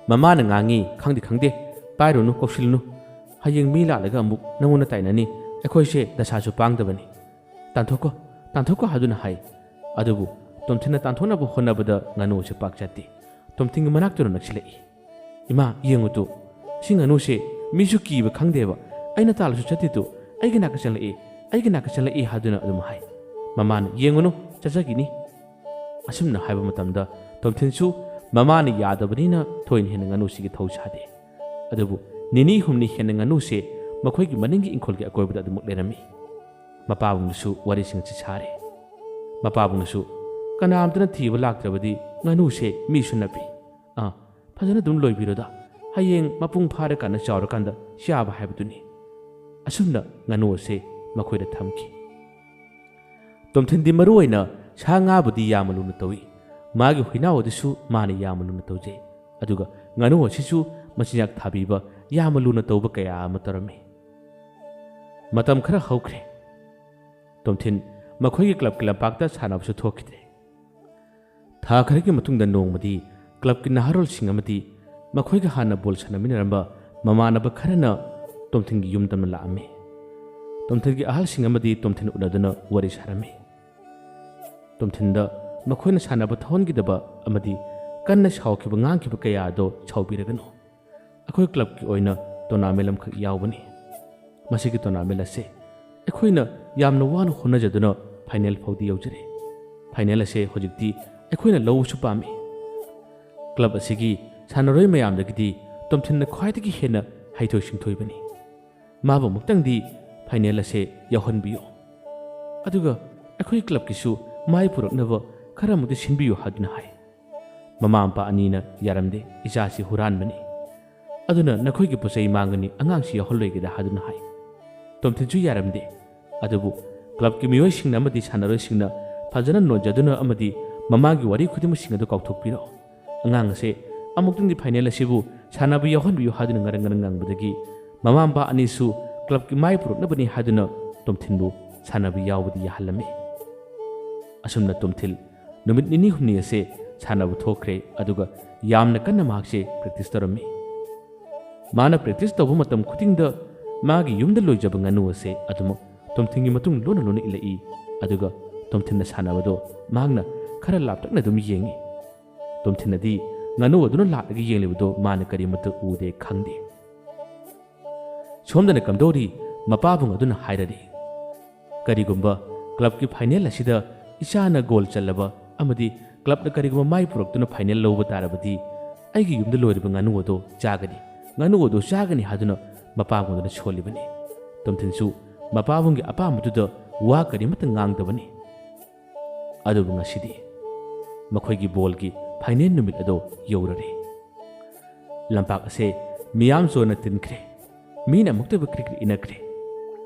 ꯃꯃꯥꯅ ꯉꯥꯡꯉꯤ, "ꯈꯪꯗꯦ ꯈꯪꯗꯦ, ꯄꯥꯏꯔꯨꯅꯨ, ꯀꯧꯁꯤꯜꯂꯨꯅꯨ꯫ ꯍꯌꯦꯡ ꯃꯤ ꯂꯥꯛꯂꯒ ꯑꯃꯨꯛ ꯅꯪꯉꯣꯟꯗ ꯇꯥꯏꯅꯅꯤ꯫ ꯑꯩꯈꯣꯏꯁꯦ ꯗꯁꯥꯁꯨ ꯄꯥꯡꯗꯕꯅꯤ꯫ ꯇꯥꯟꯊꯣꯛꯈꯣ, ꯇꯥꯟꯊꯣꯛꯈꯣ" ꯍꯥꯏꯗꯨꯅ ꯍꯥꯏ꯫ ꯑꯗꯨꯕꯨ ꯇꯣꯝꯊꯤꯟꯅ ꯇꯥꯟꯊꯣꯛꯅꯕ ꯍꯣꯠꯅꯕꯗ ꯉꯥꯅꯨ ꯑꯁꯤ ꯄꯥꯛ ꯆꯠꯇꯦ꯫ ꯇꯣꯝꯊꯤꯟꯒꯤ ꯃꯅꯥꯛꯇꯨꯅ ꯅꯛꯁꯤꯜꯂꯛꯏ꯫ "ꯏꯃꯥ, ꯌꯦꯡꯉꯨ ꯇꯨ, ꯁꯤ ꯉꯥꯅꯨꯁꯦ ꯃꯤꯁꯨ ꯀꯤꯕ ꯈꯪꯗꯦꯕ꯫ ꯑꯩꯅ ꯇꯥꯜꯂꯁꯨ ꯆꯠꯇꯦ ꯇꯨ, ꯑꯩꯒꯤ ꯅꯥꯛꯇ ꯆꯪꯂꯛꯏ, ꯑꯩꯒꯤ ꯅꯥꯛꯇ ꯆꯪꯂꯛꯏ" ꯍꯥꯏꯗꯨꯅ ꯑꯗꯨꯝ ꯍꯥꯏ꯫ ꯃꯃꯥꯅ, "ꯌꯦꯡꯉꯨꯅꯨ, ꯆꯠꯆꯈꯤꯅꯤ"꯫ ꯑꯁꯨꯝꯅ ꯍꯥꯏꯕ ꯃꯇꯝꯗ ꯇꯣꯝꯊꯤꯟꯁꯨ ꯃꯃꯥꯅ ꯌꯥꯗꯕꯅꯤꯅ ꯊꯣꯏꯅ ꯍꯦꯟꯅ ꯉꯥꯅꯨꯁꯤꯒꯤ ꯊꯧ ꯁꯥꯗꯦ꯫ ꯑꯗꯨꯕꯨ ꯅꯤꯅꯤ ꯍꯨꯝꯅꯤ ꯍꯦꯟꯅ ꯉꯥꯅꯨꯁꯦ ꯃꯈꯣꯏꯒꯤ ꯃꯅꯤꯡꯒꯤ ꯏꯪꯈꯣꯜꯒꯤ ꯑꯀꯣꯏꯕꯗ ꯑꯗꯨꯃꯛ ꯂꯩꯔꯝꯃꯤ꯫ ꯃꯄꯥꯕꯨꯡꯅꯁꯨ ꯋꯥꯔꯤꯁꯤꯡ ꯑꯁꯤ ꯁꯥꯔꯦ꯫ ꯃꯄꯥꯕꯨꯡꯅꯁꯨ, "ꯀꯅꯥꯝꯇꯅ ꯊꯤꯕ ꯂꯥꯛꯇ꯭ꯔꯕꯗꯤ ꯉꯥꯅꯨꯁꯦ ꯃꯤꯁꯨ ꯅꯞꯄꯤ꯫ ꯑꯥ, ꯐꯖꯅ ꯑꯗꯨꯝ ꯂꯣꯏꯕꯤꯔꯣꯗ꯫ ꯍꯌꯦꯡ ꯃꯄꯨꯡ ꯐꯥꯔꯀꯥꯟꯗ, ꯆꯥꯎꯔꯀꯥꯟꯗ ꯆꯥꯕ ꯍꯥꯏꯕꯗꯨꯅꯤ"꯫ ꯑꯁꯨꯝꯅ ꯉꯥꯅꯨ ꯑꯁꯦ ꯃꯈꯣꯏꯗ ꯊꯝꯈꯤ꯫ ꯇꯣꯝꯊꯤꯟꯗꯤ ꯃꯔꯨ ꯑꯣꯏꯅ ꯁꯥ ꯉꯥꯕꯨꯗꯤ ꯌꯥꯝꯅ ꯂꯨꯅ ꯇꯧꯏ꯫ ꯃꯥꯒꯤ ꯍꯨꯏꯅꯥꯎ ꯑꯗꯨꯁꯨ ꯃꯥꯅ ꯌꯥꯝꯅ ꯂꯨꯅ ꯇꯧꯖꯩ꯫ ꯑꯗꯨꯒ ꯉꯥꯅꯨ ꯑꯁꯤꯁꯨ ꯃꯆꯤꯟꯖꯥꯛ ꯊꯥꯕꯤꯕ, ꯌꯥꯝꯅ ꯂꯨꯅ ꯇꯧꯕ ꯀꯌꯥ ꯑꯃ ꯇꯧꯔꯝꯃꯤ꯫ ꯃꯇꯝ ꯈꯔ ꯍꯧꯈ꯭ꯔꯦ꯫ ꯇꯣꯝꯊꯤꯟ ꯃꯈꯣꯏꯒꯤ ꯀ꯭ꯂꯕꯀꯤ ꯂꯝꯄꯥꯛꯇ ꯁꯥꯟꯅꯕꯁꯨ ꯊꯣꯛꯈꯤꯗ꯭ꯔꯦ꯫ ꯊꯥ ꯈꯔꯒꯤ ꯃꯇꯨꯡꯗ ꯅꯣꯡꯃꯗꯤ ꯀ꯭ꯂꯕꯀꯤ ꯅꯍꯥꯔꯣꯜꯁꯤꯡ ꯑꯃꯗꯤ ꯃꯈꯣꯏꯒ ꯍꯥꯟꯅ ꯕꯣꯜ ꯁꯥꯟꯅꯃꯤꯟꯅꯔꯝꯕ ꯃꯃꯥꯟꯅꯕ ꯈꯔꯅ ꯇꯣꯝꯊꯤꯟꯒꯤ ꯌꯨꯝꯗ ꯂꯥꯛꯑꯝꯃꯤ꯫ ꯇꯣꯝꯊꯤꯟꯒꯤ ꯑꯍꯜꯁꯤꯡ ꯑꯃꯗꯤ ꯇꯣꯝꯊꯤꯟ ꯎꯅꯗꯨꯅ ꯋꯥꯔꯤ ꯁꯥꯔꯝꯃꯤ꯫ ꯇꯣꯝꯊꯤꯟꯗ ꯃꯈꯣꯏꯅ ꯁꯥꯟꯅꯕ ꯊꯧꯍꯟꯈꯤꯗꯕ ꯑꯃꯗꯤ ꯀꯟꯅ ꯁꯥꯎꯈꯤꯕ ꯉꯥꯡꯈꯤꯕ ꯀꯌꯥ ꯑꯗꯣ ꯁꯥꯎꯕꯤꯔꯒꯅꯨ꯫ ꯑꯩꯈꯣꯏ ꯀ꯭ꯂꯕꯀꯤ ꯑꯣꯏꯅ ꯇꯣꯔꯅꯥꯃꯦꯟ ꯑꯃꯈꯛ ꯌꯥꯎꯕꯅꯤ꯫ ꯃꯁꯤꯒꯤ ꯇꯣꯔꯅꯥꯃꯦꯟ ꯑꯁꯦ ꯑꯩꯈꯣꯏꯅ ꯌꯥꯝꯅ ꯋꯥꯅ ꯍꯣꯠꯅꯖꯗꯨꯅ ꯐꯥꯏꯅꯦꯜ ꯐꯥꯎꯗꯤ ꯌꯧꯖꯔꯦ꯫ ꯐꯥꯏꯅꯦꯜ ꯑꯁꯦ ꯍꯧꯖꯤꯛꯇꯤ ꯑꯩꯈꯣꯏꯅ ꯂꯧꯕꯁꯨ ꯄꯥꯝꯃꯤ꯫ ꯀ꯭ꯂꯕ ꯑꯁꯤꯒꯤ ꯁꯥꯟꯅꯔꯣꯏ ꯃꯌꯥꯝꯗꯒꯤꯗꯤ ꯇꯣꯝꯊꯤꯟꯅ ꯈ꯭ꯋꯥꯏꯗꯒꯤ ꯍꯦꯟꯅ ꯍꯩꯊꯣꯏ ꯁꯤꯡꯊꯣꯏꯕꯅꯤ꯫ ꯃꯥꯕꯨ ꯑꯃꯨꯛꯇꯪꯗꯤ ꯐꯥꯏꯅꯦꯜ ꯑꯁꯦ ꯌꯥꯎꯍꯟꯕꯤꯌꯨ꯫ ꯑꯗꯨꯒ ꯑꯩꯈꯣꯏ ꯀ꯭ꯂꯕꯀꯤꯁꯨ ꯃꯥꯏ ꯄꯨꯔꯛꯅꯕ ꯈꯔ ꯑꯃꯨꯛꯇꯤ ꯁꯤꯟꯕꯤꯌꯨ ꯍꯥꯏꯗꯨꯅ ꯍꯥꯏ꯫ ꯃꯃꯥ ꯃꯄꯥ ꯑꯅꯤꯅ ꯌꯥꯔꯝꯗꯦ, "ꯏꯆꯥꯁꯤ ꯍꯨꯔꯥꯟꯕꯅꯤ꯫ ꯑꯗꯨꯅ ꯅꯈꯣꯏꯒꯤ ꯄꯣꯠ ꯆꯩ ꯃꯥꯡꯒꯅꯤ, ꯑꯉꯥꯡꯁꯤ ꯌꯥꯎꯍꯜꯂꯣꯏꯒꯦꯗ" ꯍꯥꯏꯗꯨꯅ ꯍꯥꯏ꯫ ꯇꯣꯝꯊꯤꯟꯁꯨ ꯌꯥꯔꯝꯗꯦ꯫ ꯑꯗꯨꯕꯨ ꯀ꯭ꯂꯕꯀꯤ ꯃꯤꯑꯣꯏꯁꯤꯡꯅ ꯑꯃꯗꯤ ꯁꯥꯟꯅꯔꯣꯏꯁꯤꯡꯅ ꯐꯖꯅ ꯅꯣꯟꯖꯗꯨꯅ ꯑꯃꯗꯤ ꯃꯃꯥꯒꯤ ꯋꯥꯔꯤ ꯈꯨꯗꯤꯡꯃꯛꯁꯤꯡ ꯑꯗꯨ ꯀꯥꯎꯊꯣꯛꯄꯤꯔꯣ꯫ ꯑꯉꯥꯡ ꯑꯁꯦ ꯑꯃꯨꯛꯇꯪꯗꯤ ꯐꯥꯏꯅꯦꯜ ꯑꯁꯤꯕꯨ ꯁꯥꯟꯅꯕ ꯌꯥꯎꯍꯟꯕꯤꯌꯨ ꯍꯥꯏꯗꯨꯅ ꯉꯔꯪ ꯉꯔꯪ ꯉꯪꯕꯗꯒꯤ ꯃꯃꯥ ꯃꯄꯥ ꯑꯅꯤꯁꯨ ꯀ꯭ꯂꯕꯀꯤ ꯃꯥꯏ ꯄꯨꯔꯛꯅꯕꯅꯤ ꯍꯥꯏꯗꯨꯅ ꯇꯣꯝꯊꯤꯟꯕꯨ ꯁꯥꯟꯅꯕ ꯌꯥꯎꯕꯗꯤ ꯌꯥꯍꯜꯂꯝꯃꯤ꯫ ꯑꯁꯨꯝꯅ ꯇꯣꯝꯊꯤꯜ ꯅꯨꯃꯤꯠ ꯅꯤꯅꯤ ꯍꯨꯝꯅꯤ ꯑꯁꯦ ꯁꯥꯟꯅꯕ ꯊꯣꯛꯈ꯭ꯔꯦ, ꯑꯗꯨꯒ ꯌꯥꯝꯅ ꯀꯟꯅ ꯃꯍꯥꯛꯁꯦ ꯄ꯭ꯔꯦꯛꯇꯤꯁ ꯇꯧꯔꯝꯃꯤ꯫ ꯃꯥꯅ ꯄ꯭ꯔꯦꯛꯇꯤꯁ ꯇꯧꯕ ꯃꯇꯝ ꯈꯨꯗꯤꯡꯗ ꯃꯥꯒꯤ ꯌꯨꯝꯗ ꯂꯣꯏꯖꯕ ꯉꯥꯅꯨ ꯑꯁꯦ ꯑꯗꯨꯃꯛ ꯇꯣꯝꯊꯤꯟꯒꯤ ꯃꯇꯨꯡ ꯂꯣꯟꯅ ꯂꯣꯟꯅ ꯏꯜꯂꯛꯏ꯫ ꯑꯗꯨꯒ ꯇꯣꯝꯊꯤꯟꯅ ꯁꯥꯟꯅꯕꯗꯣ ꯃꯍꯥꯛꯅ ꯈꯔ ꯂꯥꯞꯇꯛꯅ ꯑꯗꯨꯝ ꯌꯦꯡꯉꯤ꯫ ꯇꯣꯝꯊꯤꯟꯅꯗꯤ ꯉꯥꯅꯨ ꯑꯗꯨꯅ ꯂꯥꯛꯂꯒ ꯌꯦꯡꯂꯤꯕꯗꯣ ꯃꯥꯅ ꯀꯔꯤꯃꯠꯇ ꯎꯗꯦ, ꯈꯪꯗꯦ꯫ ꯁꯣꯝꯗꯅ ꯀꯝꯗꯧꯔꯤ? ꯃꯄꯥꯕꯨꯡ ꯑꯗꯨꯅ ꯍꯥꯏꯔꯔꯤ, "ꯀꯔꯤꯒꯨꯝꯕ ꯀ꯭ꯂꯕꯀꯤ ꯐꯥꯏꯅꯦꯜ ꯑꯁꯤꯗ ꯏꯆꯥꯅ ꯒꯣꯜ ꯆꯜꯂꯕ ꯑꯃꯗꯤ ꯀ꯭ꯂꯕꯅ ꯀꯔꯤꯒꯨꯝꯕ ꯃꯥꯏ ꯄꯨꯔꯛꯇꯨꯅ ꯐꯥꯏꯅꯦꯜ ꯂꯧꯕ ꯇꯥꯔꯕꯗꯤ ꯑꯩꯒꯤ ꯌꯨꯝꯗ ꯂꯣꯏꯔꯤꯕ ꯉꯥꯅꯨ ꯑꯗꯨ ꯆꯥꯒꯅꯤ, ꯉꯥꯅꯨ ꯑꯗꯨ ꯆꯥꯒꯅꯤ" ꯍꯥꯏꯗꯨꯅ ꯃꯄꯥꯕꯨꯡ ꯑꯗꯨꯅ ꯁꯣꯜꯂꯤꯕꯅꯤ꯫ ꯇꯣꯝꯊꯤꯟꯁꯨ ꯃꯄꯥꯕꯨꯡꯒꯤ ꯑꯄꯥꯝꯕꯗꯨꯗ ꯋꯥ ꯀꯔꯤꯃꯠꯇ ꯉꯥꯡꯗꯕꯅꯤ꯫ ꯑꯗꯨꯕꯨ ꯉꯁꯤꯗꯤ ꯃꯈꯣꯏꯒꯤ ꯕꯣꯜꯒꯤ ꯐꯥꯏꯅꯦꯜ ꯅꯨꯃꯤꯠ ꯑꯗꯨ ꯌꯧꯔꯔꯦ꯫ ꯂꯝꯄꯥꯛ ꯑꯁꯦ ꯃꯤꯌꯥꯝ ꯆꯣꯟꯅ ꯇꯤꯟꯈ꯭ꯔꯦ꯫ ꯃꯤꯅ ꯑꯃꯨꯛꯇꯕ ꯀ꯭ꯔꯤꯛ ꯀ꯭ꯔꯤꯛ ꯏꯟꯅꯈ꯭ꯔꯦ꯫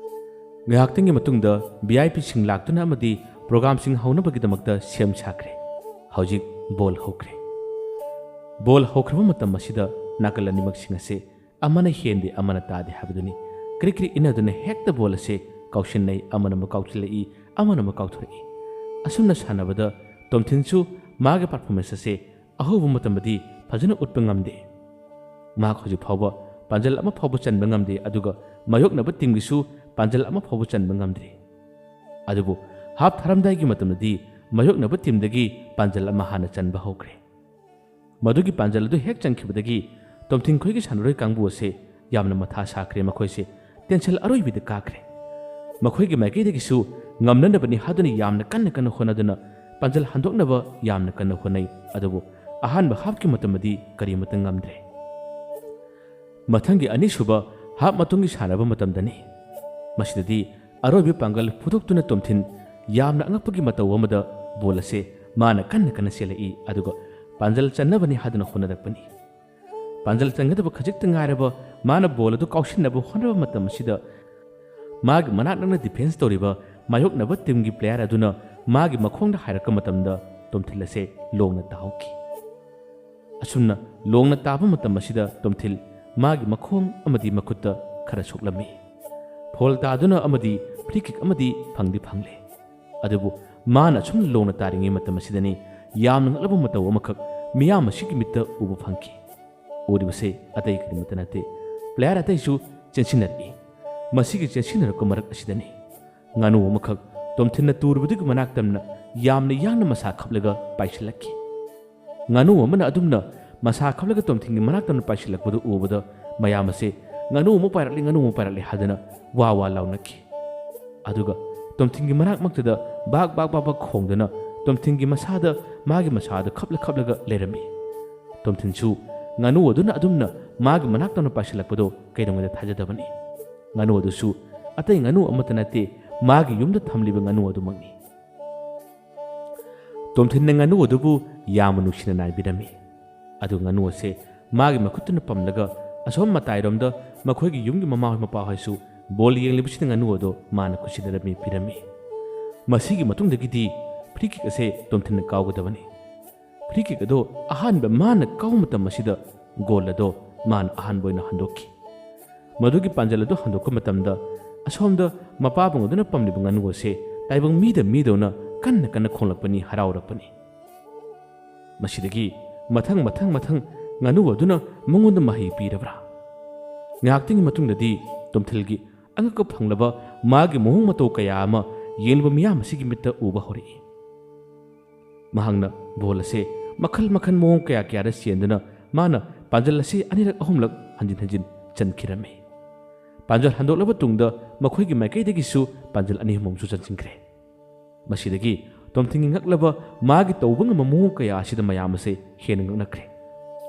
ꯉꯥꯏꯍꯥꯛꯇꯪꯒꯤ ꯃꯇꯨꯡꯗ ꯚꯤ ꯑꯥꯏ ꯄꯤꯁꯤꯡ ꯂꯥꯛꯇꯨꯅ ꯑꯃꯗꯤ ꯄ꯭ꯔꯣꯒ꯭ꯔꯥꯝꯁꯤꯡ ꯍꯧꯅꯕꯒꯤꯗꯃꯛꯇ ꯁꯦꯝ ꯁꯥꯈ꯭ꯔꯦ꯫ ꯍꯧꯖꯤꯛ ꯕꯣꯜ ꯍꯧꯈ꯭ꯔꯦ꯫ ꯕꯣꯜ ꯍꯧꯈ꯭ꯔꯕ ꯃꯇꯝ ꯑꯁꯤꯗ ꯅꯥꯀꯜ ꯑꯅꯤꯃꯛꯁꯤꯡ ꯑꯁꯦ ꯑꯃꯅ ꯍꯦꯟꯗꯦ ꯑꯃꯅ ꯇꯥꯗꯦ ꯍꯥꯏꯕꯗꯨꯅꯤ꯫ ꯀ꯭ꯔꯤꯛ ꯀ꯭ꯔꯤꯛ ꯏꯟꯅꯗꯨꯅ ꯍꯦꯛꯇ ꯕꯣꯜ ꯑꯁꯦ ꯀꯥꯎꯁꯤꯟꯅꯩ, ꯑꯃꯅ ꯑꯃꯨꯛ ꯀꯥꯎꯁꯤꯜꯂꯛꯏ, ꯑꯃꯅ ꯑꯃꯨꯛ ꯀꯥꯎꯊꯣꯔꯛꯏ꯫ ꯑꯁꯨꯝꯅ ꯁꯥꯟꯅꯕꯗ ꯇꯣꯝꯊꯤꯟꯁꯨ ꯃꯥꯒꯤ ꯄꯔꯐꯣꯔꯃꯦꯟꯁ ꯑꯁꯦ ꯑꯍꯧꯕ ꯃꯇꯝꯗꯗꯤ ꯐꯖꯅ ꯎꯠꯄ ꯉꯝꯗꯦ꯫ ꯃꯍꯥꯛ ꯍꯧꯖꯤꯛ ꯐꯥꯎꯕ ꯄꯥꯟꯖꯜ ꯑꯃ ꯐꯥꯎꯕ ꯆꯟꯕ ꯉꯝꯗꯦ, ꯑꯗꯨꯒ ꯃꯥꯌꯣꯛꯅꯕ ꯇꯤꯝꯒꯤꯁꯨ ꯄꯥꯟꯖꯜ ꯑꯃ ꯐꯥꯎꯕ ꯆꯟꯕ ꯉꯝꯗ꯭ꯔꯤ꯫ ꯑꯗꯨꯕꯨ ꯍꯥꯞ ꯊꯥꯔꯝꯗꯥꯏꯒꯤ ꯃꯇꯝꯗꯗꯤ ꯃꯥꯌꯣꯛꯅꯕ ꯇꯤꯝꯗꯒꯤ ꯄꯥꯟꯖꯜ ꯑꯃ ꯍꯥꯟꯅ ꯆꯟꯕ ꯍꯧꯈ꯭ꯔꯦ꯫ ꯃꯗꯨꯒꯤ ꯄꯥꯟꯖꯜ ꯑꯗꯨ ꯍꯦꯛ ꯆꯟꯈꯤꯕꯗꯒꯤ ꯇꯣꯝꯊꯤꯟꯈꯣꯏꯒꯤ ꯁꯥꯟꯅꯔꯣꯏ ꯀꯥꯡꯕꯨ ꯑꯁꯦ ꯌꯥꯝꯅ ꯃꯊꯥ ꯁꯥꯈ꯭ꯔꯦ꯫ ꯃꯈꯣꯏꯁꯦ ꯇꯦꯟꯁꯟ ꯑꯔꯣꯏꯕꯤꯗ ꯀꯥꯈ꯭ꯔꯦ꯫ ꯃꯈꯣꯏꯒꯤ ꯃꯥꯏꯀꯩꯗꯒꯤꯁꯨ ꯉꯝꯅꯅꯕꯅꯤ ꯍꯥꯏꯗꯨꯅ ꯌꯥꯝꯅ ꯀꯟꯅ ꯀꯟꯅ ꯍꯣꯠꯅꯗꯨꯅ ꯄꯥꯟꯖꯜ ꯍꯟꯗꯣꯛꯅꯕ ꯌꯥꯝꯅ ꯀꯟꯅ ꯍꯣꯠꯅꯩ꯫ ꯑꯗꯨꯕꯨ ꯑꯍꯥꯟꯕ ꯍꯥꯞꯀꯤ ꯃꯇꯝꯗꯗꯤ ꯀꯔꯤꯃꯠꯇ ꯉꯝꯗ꯭ꯔꯦ꯫ ꯃꯊꯪꯒꯤ ꯑꯅꯤꯁꯨꯕ ꯍꯥꯞ ꯃꯇꯨꯡꯒꯤ ꯁꯥꯟꯅꯕ ꯃꯇꯝꯗꯅꯤ꯫ ꯃꯁꯤꯗꯗꯤ ꯑꯔꯣꯏꯕ ꯄꯥꯡꯒꯜ ꯐꯨꯗꯣꯛꯇꯨꯅ ꯇꯣꯝꯊꯤꯟ ꯌꯥꯝꯅ ꯑꯉꯛꯄꯒꯤ ꯃꯇꯧ ꯑꯃꯗ ꯕꯣꯜ ꯑꯁꯦ ꯃꯥꯅ ꯀꯟꯅ ꯀꯟꯅ ꯆꯦꯜꯂꯛꯏ, ꯑꯗꯨꯒ ꯄꯥꯟꯖꯜ ꯆꯟꯅꯕꯅꯤ ꯍꯥꯏꯗꯨꯅ ꯍꯣꯠꯅꯔꯛꯄꯅꯤ꯫ ꯄꯥꯟꯖꯜ ꯆꯟꯒꯗꯕ ꯈꯖꯤꯛꯇ ꯉꯥꯏꯔꯕ ꯃꯥꯅ ꯕꯣꯜ ꯑꯗꯨ ꯀꯥꯎꯁꯤꯟꯅꯕ ꯍꯣꯠꯅꯕ ꯃꯇꯝ ꯑꯁꯤꯗ ꯃꯥꯒꯤ ꯃꯅꯥꯛ ꯅꯛꯅ ꯗꯤꯐꯦꯟꯁ ꯇꯧꯔꯤꯕ ꯃꯥꯌꯣꯛꯅꯕ ꯇꯤꯝꯒꯤ ꯄ꯭ꯂꯦꯌꯔ ꯑꯗꯨꯅ ꯃꯥꯒꯤ ꯃꯈꯣꯡꯗ ꯍꯥꯏꯔꯛꯄ ꯃꯇꯝꯗ ꯇꯣꯝꯊꯤꯜ ꯑꯁꯦ ꯂꯣꯡꯅ ꯇꯥꯍꯧꯈꯤ꯫ ꯑꯁꯨꯝꯅ ꯂꯣꯡꯅ ꯇꯥꯕ ꯃꯇꯝ ꯑꯁꯤꯗ ꯇꯣꯝꯊꯤꯜ ꯃꯥꯒꯤ ꯃꯈꯣꯡ ꯑꯃꯗꯤ ꯃꯈꯨꯠꯇ ꯈꯔ ꯁꯣꯛꯂꯝꯃꯤ꯫ ꯐꯣꯜ ꯇꯥꯗꯨꯅ ꯑꯃꯗꯤ ꯐ꯭ꯔꯤ ꯀꯤꯛ ꯑꯃꯗꯤ ꯐꯪꯗꯤ ꯐꯪꯂꯦ꯫ ꯑꯗꯨꯕꯨ ꯃꯥꯅ ꯑꯁꯨꯝꯅ ꯂꯣꯡꯅ ꯇꯥꯔꯤꯉꯩ ꯃꯇꯝ ꯑꯁꯤꯗꯅꯤ ꯌꯥꯝꯅ ꯉꯛꯂꯕ ꯃꯇꯧ ꯑꯃꯈꯛ ꯃꯤꯌꯥꯝ ꯑꯁꯤꯒꯤ ꯃꯤꯠꯇ ꯎꯕ ꯐꯪꯈꯤ꯫ ꯎꯔꯤꯕꯁꯦ ꯑꯇꯩ ꯀꯔꯤꯃꯠꯇ ꯅꯠꯇꯦ, ꯄ꯭ꯂꯦꯌꯔ ꯑꯇꯩꯁꯨ ꯆꯦꯟꯁꯤꯟꯅꯔꯛꯏ꯫ ꯃꯁꯤꯒꯤ ꯆꯦꯟꯁꯤꯟꯅꯔꯛꯄ ꯃꯔꯛ ꯑꯁꯤꯗꯅꯤ ꯉꯥꯅꯨ ꯑꯃꯈꯛ ꯇꯣꯝꯊꯤꯟꯅ ꯇꯨꯔꯨꯕꯗꯨꯒꯤ ꯃꯅꯥꯛ ꯇꯝꯅ ꯌꯥꯝꯅ ꯌꯥꯡꯅ ꯃꯁꯥ ꯈꯞꯂꯒ ꯄꯥꯏꯁꯤꯜꯂꯛꯈꯤ꯫ ꯉꯥꯅꯨ ꯑꯃꯅ ꯑꯗꯨꯝꯅ ꯃꯁꯥ ꯈꯞꯂꯒ ꯇꯣꯝꯊꯤꯟꯒꯤ ꯃꯅꯥꯛ ꯇꯝꯅ ꯄꯥꯏꯁꯤꯜꯂꯛꯄꯗꯨ ꯎꯕꯗ ꯃꯌꯥꯝ ꯑꯁꯦ "ꯉꯥꯅꯨ ꯑꯃ ꯄꯥꯏꯔꯛꯂꯦ, ꯉꯥꯅꯨ ꯑꯃ ꯄꯥꯏꯔꯛꯂꯦ" ꯍꯥꯏꯗꯅ ꯋꯥ ꯋꯥ ꯂꯥꯎꯅꯈꯤ꯫ ꯑꯗꯨꯒ ꯇꯣꯝꯊꯤꯟꯒꯤ ꯃꯅꯥꯛꯃꯛꯇꯗ ꯕꯥꯛ ꯕꯥꯛ ꯕꯥꯛ ꯕꯥꯛ ꯈꯣꯡꯗꯨꯅ ꯇꯣꯝꯊꯤꯟꯒꯤ ꯃꯁꯥꯗ ꯃꯥꯒꯤ ꯃꯁꯥꯗ ꯈꯞꯂ ꯈꯞꯂꯒ ꯂꯩꯔꯝꯃꯤ꯫ ꯇꯣꯝꯊꯤꯟꯁꯨ ꯉꯥꯅꯨ ꯑꯗꯨꯅ ꯑꯗꯨꯝꯅ ꯃꯥꯒꯤ ꯃꯅꯥꯛ ꯇꯝꯅ ꯄꯥꯏꯁꯤꯜꯂꯛꯄꯗꯣ ꯀꯩꯗꯧꯉꯩꯗ ꯊꯥꯖꯗꯕꯅꯤ꯫ ꯉꯥꯅꯨ ꯑꯗꯨꯁꯨ ꯑꯇꯩ ꯉꯥꯅꯨ ꯑꯃꯠꯇ ꯅꯠꯇꯦ, ꯃꯥꯒꯤ ꯌꯨꯝꯗ ꯊꯝꯂꯤꯕ ꯉꯥꯅꯨ ꯑꯗꯨꯃꯛꯅꯤ꯫ ꯇꯣꯝꯊꯤꯟꯅ ꯉꯥꯅꯨ ꯑꯗꯨꯕꯨ ꯌꯥꯝꯅ ꯅꯨꯡꯁꯤꯅ ꯅꯥꯏꯕꯤꯔꯝꯃꯤ꯫ ꯑꯗꯨ ꯉꯥꯅꯨ ꯑꯁꯦ ꯃꯥꯒꯤ ꯃꯈꯨꯠꯇꯨꯅ ꯄꯝꯂꯒ ꯑꯁꯣꯝ ꯃꯇꯥꯏꯔꯣꯝꯗ ꯃꯈꯣꯏꯒꯤ ꯌꯨꯝꯒꯤ ꯃꯃꯥꯍꯣꯏ ꯃꯄꯥꯍꯣꯏꯁꯨ ꯕꯣꯜ ꯌꯦꯡꯂꯤꯕꯁꯤꯗ ꯉꯥꯅꯨ ꯑꯗꯣ ꯃꯥꯅ ꯈꯨꯠꯁꯤꯟꯅꯔꯝꯃꯤ ꯄꯤꯔꯝꯃꯤ꯫ ꯃꯁꯤꯒꯤ ꯃꯇꯨꯡꯗꯒꯤꯗꯤ ꯐ꯭ꯔꯤ ꯀꯤꯛ ꯑꯁꯦ ꯇꯣꯝꯊꯤꯟꯅ ꯀꯥꯎꯒꯗꯕꯅꯤ꯫ ꯐ꯭ꯔꯤ ꯀꯤꯛ ꯑꯗꯣ ꯑꯍꯥꯟꯕ ꯃꯥꯅ ꯀꯥꯎꯕ ꯃꯇꯝ ꯑꯁꯤꯗ ꯒꯣꯜ ꯑꯗꯣ ꯃꯥꯅ ꯑꯍꯥꯟꯕ ꯑꯣꯏꯅ ꯍꯟꯗꯣꯛꯈꯤ꯫ ꯃꯗꯨꯒꯤ ꯄꯥꯟꯖꯜ ꯑꯗꯨ ꯍꯟꯗꯣꯛꯄ ꯃꯇꯝꯗ ꯑꯁꯣꯝꯗ ꯃꯄꯥꯕꯨꯡ ꯑꯗꯨꯅ ꯄꯝꯂꯤꯕ ꯉꯥꯅꯨ ꯑꯁꯦ ꯇꯥꯏꯕꯪ ꯃꯤꯗ ꯃꯤꯗꯧꯅ ꯀꯟꯅ ꯀꯟꯅ ꯈꯣꯡꯂꯛꯄꯅꯤ, ꯍꯔꯥꯎꯔꯛꯄꯅꯤ꯫ ꯃꯁꯤꯗꯒꯤ ꯃꯊꯪ ꯃꯊꯪ ꯃꯊꯪ ꯉꯥꯅꯨ ꯑꯗꯨꯅ ꯃꯉꯣꯟꯗ ꯃꯍꯩ ꯄꯤꯔꯕ꯭ꯔꯥ? ꯉꯥꯏꯍꯥꯛꯇꯪꯒꯤ ꯃꯇꯨꯡꯗꯗꯤ ꯇꯣꯝꯊꯤꯜꯒꯤ ꯑꯉꯛꯄ ꯐꯪꯂꯕ ꯃꯥꯒꯤ ꯃꯑꯣꯡ ꯃꯇꯧ ꯀꯌꯥ ꯑꯃ ꯌꯦꯡꯂꯤꯕ ꯃꯤꯌꯥꯝ ꯑꯁꯤꯒꯤ ꯃꯤꯠꯇ ꯎꯕ ꯍꯧꯔꯛꯏ꯫ ꯃꯍꯥꯛꯅ ꯕꯣꯜ ꯑꯁꯦ ꯃꯈꯜ ꯃꯈꯜ ꯃꯑꯣꯡ ꯀꯌꯥ ꯀꯌꯥꯗ ꯆꯦꯟꯗꯨꯅ ꯃꯥꯅ ꯄꯥꯟꯖꯜ ꯑꯁꯦ ꯑꯅꯤꯔꯛ ꯑꯍꯨꯝꯂꯛ ꯍꯟꯖꯤꯟ ꯍꯟꯖꯤꯟ ꯆꯟꯈꯤꯔꯝꯃꯤ꯫ ꯄꯥꯟꯖꯜ ꯍꯟꯗꯣꯛꯂꯕ ꯇꯨꯡꯗ ꯃꯈꯣꯏꯒꯤ ꯃꯥꯏꯀꯩꯗꯒꯤꯁꯨ ꯄꯥꯟꯖꯜ ꯑꯅꯤ ꯑꯍꯨꯝ ꯑꯃꯁꯨ ꯆꯟꯁꯤꯟꯈ꯭ꯔꯦ꯫ ꯃꯁꯤꯗꯒꯤ ꯇꯣꯝꯊꯤꯟꯒꯤ ꯉꯛꯂꯕ ꯃꯥꯒꯤ ꯇꯧꯕ ꯉꯝꯕ ꯃꯑꯣꯡ ꯀꯌꯥ ꯑꯁꯤꯗ ꯃꯌꯥꯝ ꯑꯁꯦ ꯍꯦꯟꯅ ꯉꯛꯅꯈ꯭ꯔꯦ꯫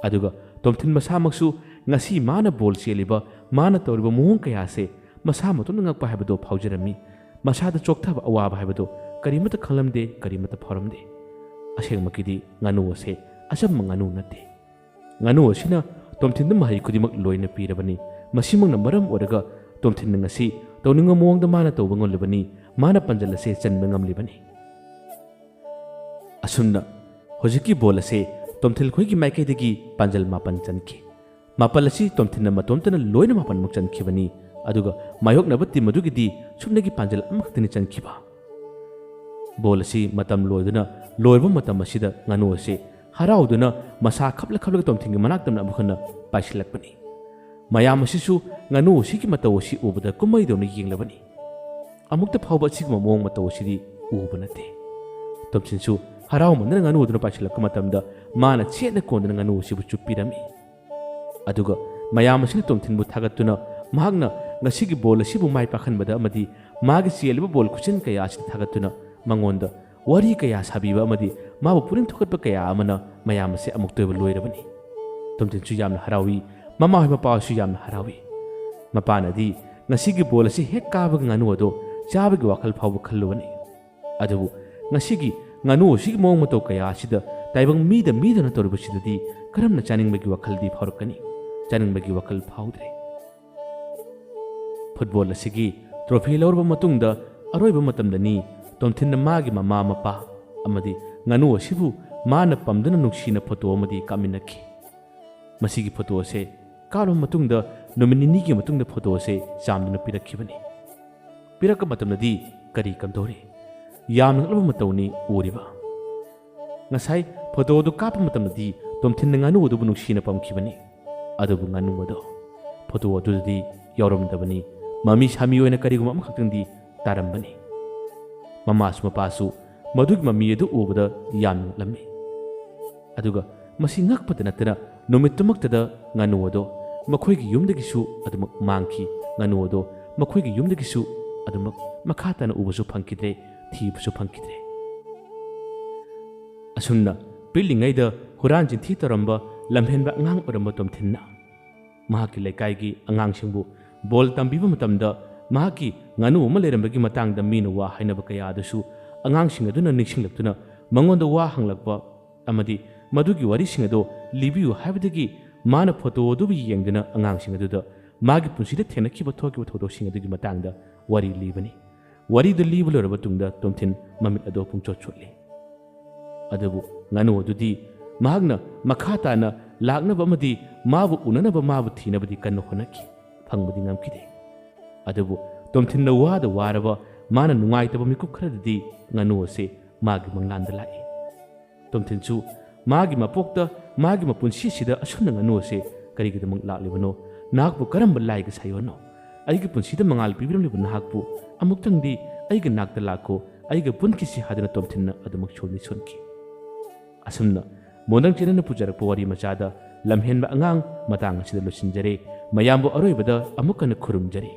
ꯑꯗꯨꯒ ꯇꯣꯝꯊꯤꯟ ꯃꯁꯥꯃꯛꯁꯨ ꯉꯁꯤ ꯃꯥꯅ ꯕꯣꯜ ꯆꯦꯜꯂꯤꯕ, ꯃꯥꯅ ꯇꯧꯔꯤꯕ ꯃꯑꯣꯡ ꯀꯌꯥ ꯑꯁꯦ ꯃꯁꯥ ꯃꯇꯣꯝꯇ ꯉꯛꯄ ꯍꯥꯏꯕꯗꯣ ꯐꯥꯎꯖꯔꯝꯃꯤ꯫ ꯃꯁꯥꯗ ꯆꯣꯛꯊꯕ, ꯑꯋꯥꯕ ꯍꯥꯏꯕꯗꯣ ꯀꯔꯤꯃꯠꯇ ꯈꯪꯂꯝꯗꯦ, ꯀꯔꯤꯃꯠꯇ ꯐꯥꯎꯔꯝꯗꯦ꯫ ꯑꯁꯦꯡꯕꯒꯤꯗꯤ ꯉꯥꯅꯨ ꯑꯁꯦ ꯑꯆꯝꯕ ꯉꯥꯅꯨ ꯅꯠꯇꯦ꯫ ꯉꯥꯅꯨ ꯑꯁꯤꯅ ꯇꯣꯝꯊꯤꯟꯗ ꯃꯍꯩ ꯈꯨꯗꯤꯡꯃꯛ ꯂꯣꯏꯅ ꯄꯤꯔꯕꯅꯤ꯫ ꯃꯁꯤꯃꯛꯅ ꯃꯔꯝ ꯑꯣꯏꯔꯒ ꯇꯣꯝꯊꯤꯟꯅ ꯉꯁꯤ ꯇꯧꯅꯤꯡꯕ ꯃꯑꯣꯡꯗ ꯃꯥꯅ ꯇꯧꯕ ꯉꯝꯂꯤꯕꯅꯤ, ꯃꯥꯅ ꯄꯥꯟꯖꯜ ꯑꯁꯦ ꯆꯟꯕ ꯉꯝꯂꯤꯕꯅꯤ꯫ ꯑꯁꯨꯝꯅ ꯍꯧꯖꯤꯛꯀꯤ ꯕꯣꯜ ꯑꯁꯦ ꯇꯣꯝꯊꯤꯟ ꯈꯣꯏꯒꯤ ꯃꯥꯏꯀꯩꯗꯒꯤ ꯄꯥꯟꯖꯜ ꯃꯥꯄꯟ ꯆꯟꯈꯤ꯫ ꯃꯥꯄꯜ ꯑꯁꯤ ꯇꯣꯝꯊꯤꯟꯅ ꯃꯇꯣꯝꯇꯅ ꯂꯣꯏꯅ ꯃꯥꯄꯜꯃꯛ ꯆꯟꯈꯤꯕꯅꯤ꯫ ꯑꯗꯨꯒ ꯃꯥꯌꯣꯛꯅꯕ ꯇꯤꯝ ꯑꯗꯨꯒꯤꯗꯤ ꯁꯨꯞꯅꯒꯤ ꯄꯥꯟꯖꯜ ꯑꯃꯈꯛꯇꯅꯤ ꯆꯟꯈꯤꯕ꯫ ꯕꯣꯜ ꯑꯁꯤ ꯃꯇꯝ ꯂꯣꯏꯗꯨꯅ ꯂꯣꯏꯔꯕ ꯃꯇꯝ ꯑꯁꯤꯗ ꯉꯥꯅꯨ ꯑꯁꯤ ꯍꯔꯥꯎꯗꯨꯅ ꯃꯁꯥ ꯈꯞꯂ ꯈꯞꯂꯒ ꯇꯣꯝꯊꯤꯟꯒꯤ ꯃꯅꯥꯛꯇ ꯑꯃꯨꯛ ꯍꯟꯅ ꯄꯥꯏꯁꯤꯜꯂꯛꯄꯅꯤ꯫ ꯃꯌꯥꯝ ꯑꯁꯤꯁꯨ ꯉꯥꯅꯨ ꯑꯁꯤꯒꯤ ꯃꯇꯧ ꯑꯁꯤ ꯎꯕꯗ ꯀꯨꯝꯍꯩꯗꯧꯅ ꯌꯦꯡꯂꯕꯅꯤ꯫ ꯑꯃꯨꯛꯇ ꯐꯥꯎꯕ ꯑꯁꯤꯒꯨꯝꯕ ꯃꯑꯣꯡ ꯃꯇꯧ ꯑꯁꯤꯗꯤ ꯎꯕ ꯅꯠꯇꯦ꯫ ꯇꯣꯝꯊꯤꯟꯁꯨ ꯍꯔꯥꯎꯃꯟꯗꯅ ꯉꯥꯅꯨ ꯑꯗꯨꯅ ꯄꯥꯏꯁꯤꯜꯂꯛꯄ ꯃꯇꯝꯗ ꯃꯥꯅ ꯆꯦꯠꯅ ꯀꯣꯟꯗꯨꯅ ꯉꯥꯅꯨ ꯑꯁꯤꯕꯨ ꯆꯨꯞꯄꯤꯔꯝꯃꯤ꯫ ꯑꯗꯨꯒ ꯃꯌꯥꯝ ꯑꯁꯤꯅ ꯇꯣꯝꯊꯤꯟꯕꯨ ꯊꯥꯒꯠꯇꯨꯅ ꯃꯍꯥꯛꯅ ꯉꯁꯤꯒꯤ ꯕꯣꯜ ꯑꯁꯤꯕꯨ ꯃꯥꯏ ꯄꯥꯛꯍꯟꯕꯗ ꯑꯃꯗꯤ ꯃꯥꯒꯤ ꯆꯦꯜꯂꯤꯕ ꯕꯣꯜ ꯈꯨꯆꯦꯟ ꯀꯌꯥ ꯑꯁꯤꯗ ꯊꯥꯒꯠꯇꯨꯅ ꯃꯉꯣꯟꯗ ꯋꯥꯔꯤ ꯀꯌꯥ ꯁꯥꯕꯤꯕ ꯑꯃꯗꯤ ꯃꯥꯕꯨ ꯄꯨꯛꯅꯤꯡ ꯊꯧꯒꯠꯄ ꯀꯌꯥ ꯑꯃꯅ ꯃꯌꯥꯝ ꯑꯁꯤ ꯑꯃꯨꯛꯇ ꯑꯣꯏꯕ ꯂꯣꯏꯔꯕꯅꯤ꯫ ꯇꯣꯝꯊꯤꯟꯁꯨ ꯌꯥꯝꯅ ꯍꯔꯥꯎꯏ, ꯃꯃꯥ ꯍꯣꯏ ꯃꯄꯥ ꯍꯣꯏꯁꯨ ꯌꯥꯝꯅ ꯍꯔꯥꯎꯏ꯫ ꯃꯄꯥꯅꯗꯤ ꯉꯁꯤꯒꯤ ꯕꯣꯜ ꯑꯁꯤ ꯍꯦꯛ ꯀꯥꯕꯒ ꯉꯥꯅꯨ ꯑꯗꯣ ꯆꯥꯕꯒꯤ ꯋꯥꯈꯜ ꯐꯥꯎꯕ ꯈꯜꯂꯨꯕꯅꯤ꯫ ꯑꯗꯨꯕꯨ ꯉꯁꯤꯒꯤ ꯉꯥꯅꯨ ꯑꯁꯤꯒꯤ ꯃꯑꯣꯡ ꯃꯇꯧ ꯀꯌꯥ ꯑꯁꯤꯗ ꯇꯥꯏꯕꯪ ꯃꯤꯗ ꯃꯤꯗꯧꯅ ꯇꯧꯔꯤꯕꯁꯤꯗꯗꯤ ꯀꯔꯝꯅ ꯆꯥꯅꯤꯡꯕꯒꯤ ꯋꯥꯈꯜꯗꯤ ꯐꯥꯎꯔꯛꯀꯅꯤ? ꯆꯥꯅꯤꯡꯕꯒꯤ ꯋꯥꯈꯜ ꯐꯥꯎꯗ꯭ꯔꯦ꯫ ꯐꯨꯠꯕꯣꯜ ꯑꯁꯤꯒꯤ ꯇ꯭ꯔꯣꯐꯤ ꯂꯧꯔꯕ ꯃꯇꯨꯡꯗ ꯑꯔꯣꯏꯕ ꯃꯇꯝꯗꯅꯤ ꯇꯣꯝꯊꯤꯟꯅ ꯃꯥꯒꯤ ꯃꯃꯥ ꯃꯄꯥ ꯑꯃꯗꯤ ꯉꯥꯅꯨ ꯑꯁꯤꯕꯨ ꯃꯥꯅ ꯄꯝꯗꯨꯅ ꯅꯨꯡꯁꯤꯅ ꯐꯣꯇꯣ ꯑꯃꯗꯤ ꯀꯥꯞꯃꯤꯟꯅꯈꯤ꯫ ꯃꯁꯤꯒꯤ ꯐꯣꯇꯣ ꯑꯁꯦ ꯀꯥꯞꯂꯕ ꯃꯇꯨꯡꯗ ꯅꯨꯃꯤꯠ ꯅꯤꯅꯤꯒꯤ ꯃꯇꯨꯡꯗ ꯐꯣꯇꯣ ꯑꯁꯦ ꯆꯥꯝꯗꯨꯅ ꯄꯤꯔꯛꯈꯤꯕꯅꯤ꯫ ꯄꯤꯔꯛꯄ ꯃꯇꯝꯗꯗꯤ ꯀꯔꯤ ꯀꯝꯗꯧꯔꯤ? ꯌꯥꯝꯅ ꯉꯛꯂꯕ ꯃꯇꯧꯅꯤ ꯎꯔꯤꯕ꯫ ꯉꯁꯥꯏ ꯐꯣꯇꯣ ꯑꯗꯨ ꯀꯥꯞꯄ ꯃꯇꯝꯗꯗꯤ ꯇꯣꯝꯊꯤꯟꯅ ꯉꯥꯅꯨ ꯑꯗꯨꯕꯨ ꯅꯨꯡꯁꯤꯅ ꯄꯝꯈꯤꯕꯅꯤ꯫ ꯑꯗꯨꯕꯨ ꯉꯥꯅꯨ ꯑꯗꯣ ꯐꯣꯇꯣ ꯑꯗꯨꯗꯗꯤ ꯌꯥꯎꯔꯝꯗꯕꯅꯤ꯫ ꯃꯃꯤ ꯁꯥꯃꯤ ꯑꯣꯏꯅ ꯀꯔꯤꯒꯨꯝꯕ ꯑꯃꯈꯛꯇꯪꯗꯤ ꯇꯥꯔꯝꯕꯅꯤ꯫ ꯃꯃꯥꯁꯨ ꯃꯄꯥꯁꯨ ꯃꯗꯨꯒꯤ ꯃꯃꯤ ꯑꯗꯨ ꯎꯕꯗ ꯌꯥꯝꯅ ꯉꯛꯂꯝꯃꯤ꯫ ꯑꯗꯨꯒ ꯃꯁꯤ ꯉꯛꯄꯇ ꯅꯠꯇꯅ ꯅꯨꯃꯤꯠꯇꯨꯃꯛꯇꯗ ꯉꯥꯅꯨ ꯑꯗꯣ ꯃꯈꯣꯏꯒꯤ ꯌꯨꯝꯗꯒꯤꯁꯨ ꯑꯗꯨꯃꯛ ꯃꯥꯡꯈꯤ꯫ ꯉꯥꯅꯨ ꯑꯗꯣ ꯃꯈꯣꯏꯒꯤ ꯌꯨꯝꯗꯒꯤꯁꯨ ꯑꯗꯨꯃꯛ ꯃꯈꯥ ꯇꯥꯅ ꯎꯕꯁꯨ ꯐꯪꯈꯤꯗ꯭ꯔꯦ, ꯊꯤꯕꯁꯨ ꯐꯪꯈꯤꯗ꯭ꯔꯦ꯫ ꯑꯁꯨꯝꯅ ꯄꯤꯛꯂꯤꯉꯩꯗ ꯍꯨꯔꯥꯟ ꯆꯤꯟꯊꯤ ꯇꯧꯔꯝꯕ ꯂꯝꯍꯦꯟꯕ ꯑꯉꯥꯡ ꯑꯣꯏꯔꯝꯕ ꯇꯣꯝꯊꯤꯟꯅ ꯃꯍꯥꯛꯀꯤ ꯂꯩꯀꯥꯏꯒꯤ ꯑꯉꯥꯡꯁꯤꯡꯕꯨ ꯕꯣꯜ ꯇꯝꯕꯤꯕ ꯃꯇꯝꯗ ꯃꯍꯥꯛꯀꯤ ꯉꯥꯅꯨ ꯑꯃ ꯂꯩꯔꯝꯕꯒꯤ ꯃꯇꯥꯡꯗ ꯃꯤꯅ ꯋꯥ ꯍꯥꯏꯅꯕ ꯀꯌꯥ ꯑꯗꯨꯁꯨ ꯑꯉꯥꯡꯁꯤꯡ ꯑꯗꯨꯅ ꯅꯤꯡꯁꯤꯡꯂꯛꯇꯨꯅ ꯃꯉꯣꯟꯗ ꯋꯥ ꯍꯪꯂꯛꯄ ꯑꯃꯗꯤ ꯃꯗꯨꯒꯤ ꯋꯥꯔꯤꯁꯤꯡ ꯑꯗꯨ ꯂꯤꯕꯤꯌꯨ ꯍꯥꯏꯕꯗꯒꯤ ꯃꯥꯅ ꯐꯣꯇꯣ ꯑꯗꯨꯕꯨ ꯌꯦꯡꯗꯨꯅ ꯑꯉꯥꯡꯁꯤꯡ ꯑꯗꯨꯗ ꯃꯥꯒꯤ ꯄꯨꯟꯁꯤꯗ ꯊꯦꯡꯅꯈꯤꯕ ꯊꯣꯛꯈꯤꯕ ꯊꯧꯗꯣꯛꯁꯤꯡ ꯑꯗꯨꯒꯤ ꯃꯇꯥꯡꯗ ꯋꯥꯔꯤ ꯂꯤꯕꯅꯤ꯫ ꯋꯥꯔꯤꯗꯨ ꯂꯤꯕ ꯂꯣꯏꯔꯕ ꯇꯨꯡꯗ ꯇꯣꯝꯊꯤꯟ ꯃꯃꯤꯠ ꯑꯗꯨ ꯄꯨꯡꯆꯣꯠ ꯆꯣꯠꯂꯤ꯫ ꯑꯗꯨꯕꯨ ꯉꯥꯅꯨ ꯑꯗꯨꯗꯤ ꯃꯍꯥꯛꯅ ꯃꯈꯥ ꯇꯥꯅ ꯂꯥꯛꯅꯕ ꯑꯃꯗꯤ ꯃꯥꯕꯨ ꯎꯅꯅꯕ ꯃꯥꯕꯨ ꯊꯤꯅꯕꯗꯤ ꯀꯟꯅ ꯍꯣꯠꯅꯈꯤ꯫ ꯐꯪꯕꯗꯤ ꯉꯝꯈꯤꯗꯦ꯫ ꯑꯗꯨꯕꯨ ꯇꯣꯝꯊꯤꯟꯅ ꯋꯥꯗ ꯋꯥꯔꯕ ꯃꯥꯅ ꯅꯨꯡꯉꯥꯏꯇꯕ ꯃꯤꯀꯨꯞ ꯈꯔꯗꯗꯤ ꯉꯥꯅꯨ ꯑꯁꯤ ꯃꯥꯒꯤ ꯃꯪꯂꯥꯟꯗ ꯂꯥꯛꯏ꯫ ꯇꯣꯝꯊꯤꯟꯁꯨ ꯃꯥꯒꯤ ꯃꯄꯣꯛꯇ ꯃꯥꯒꯤ ꯃꯄꯨꯟꯁꯤꯁꯤꯗ ꯑꯁꯨꯝꯅ ꯉꯥꯅꯨ ꯑꯁꯤ ꯀꯔꯤꯒꯤꯗꯃꯛ ꯂꯥꯛꯂꯤꯕꯅꯣ? ꯅꯍꯥꯛꯄꯨ ꯀꯔꯝꯕ ꯂꯥꯏꯒ ꯁꯥꯏꯌꯣꯅꯣ? ꯑꯩꯒꯤ ꯄꯨꯟꯁꯤꯗ ꯃꯉꯥꯜ ꯄꯤꯕꯤꯔꯝꯂꯤꯕ ꯅꯍꯥꯛꯄꯨ ꯑꯃꯨꯛꯇꯪꯗꯤ ꯑꯩꯒꯤ ꯅꯥꯛꯇ ꯂꯥꯛꯈꯣ, ꯑꯩꯒ ꯄꯨꯟꯈꯤꯁꯤ ꯍꯥꯏꯗꯨꯅ ꯇꯣꯝꯊꯤꯟꯅ ꯑꯗꯨꯃꯛ ꯁꯣꯟꯗꯤ ꯁꯣꯟꯈꯤ꯫ ꯑꯁꯨꯝꯅ ꯃꯣꯟꯗꯪ ꯆꯦꯅꯟꯅ ꯄꯨꯖꯔꯛꯄ ꯋꯥꯔꯤ ꯃꯆꯥꯗ ꯂꯝꯍꯦꯟꯕ ꯑꯉꯥꯡ ꯃꯇꯥꯡ ꯑꯁꯤꯗ ꯂꯣꯏꯁꯤꯟꯖꯔꯦ꯫ ꯃꯌꯥꯝꯕꯨ ꯑꯔꯣꯏꯕꯗ ꯑꯃꯨꯛ ꯍꯟꯅ ꯈꯨꯔꯨꯝꯖꯔꯤ꯫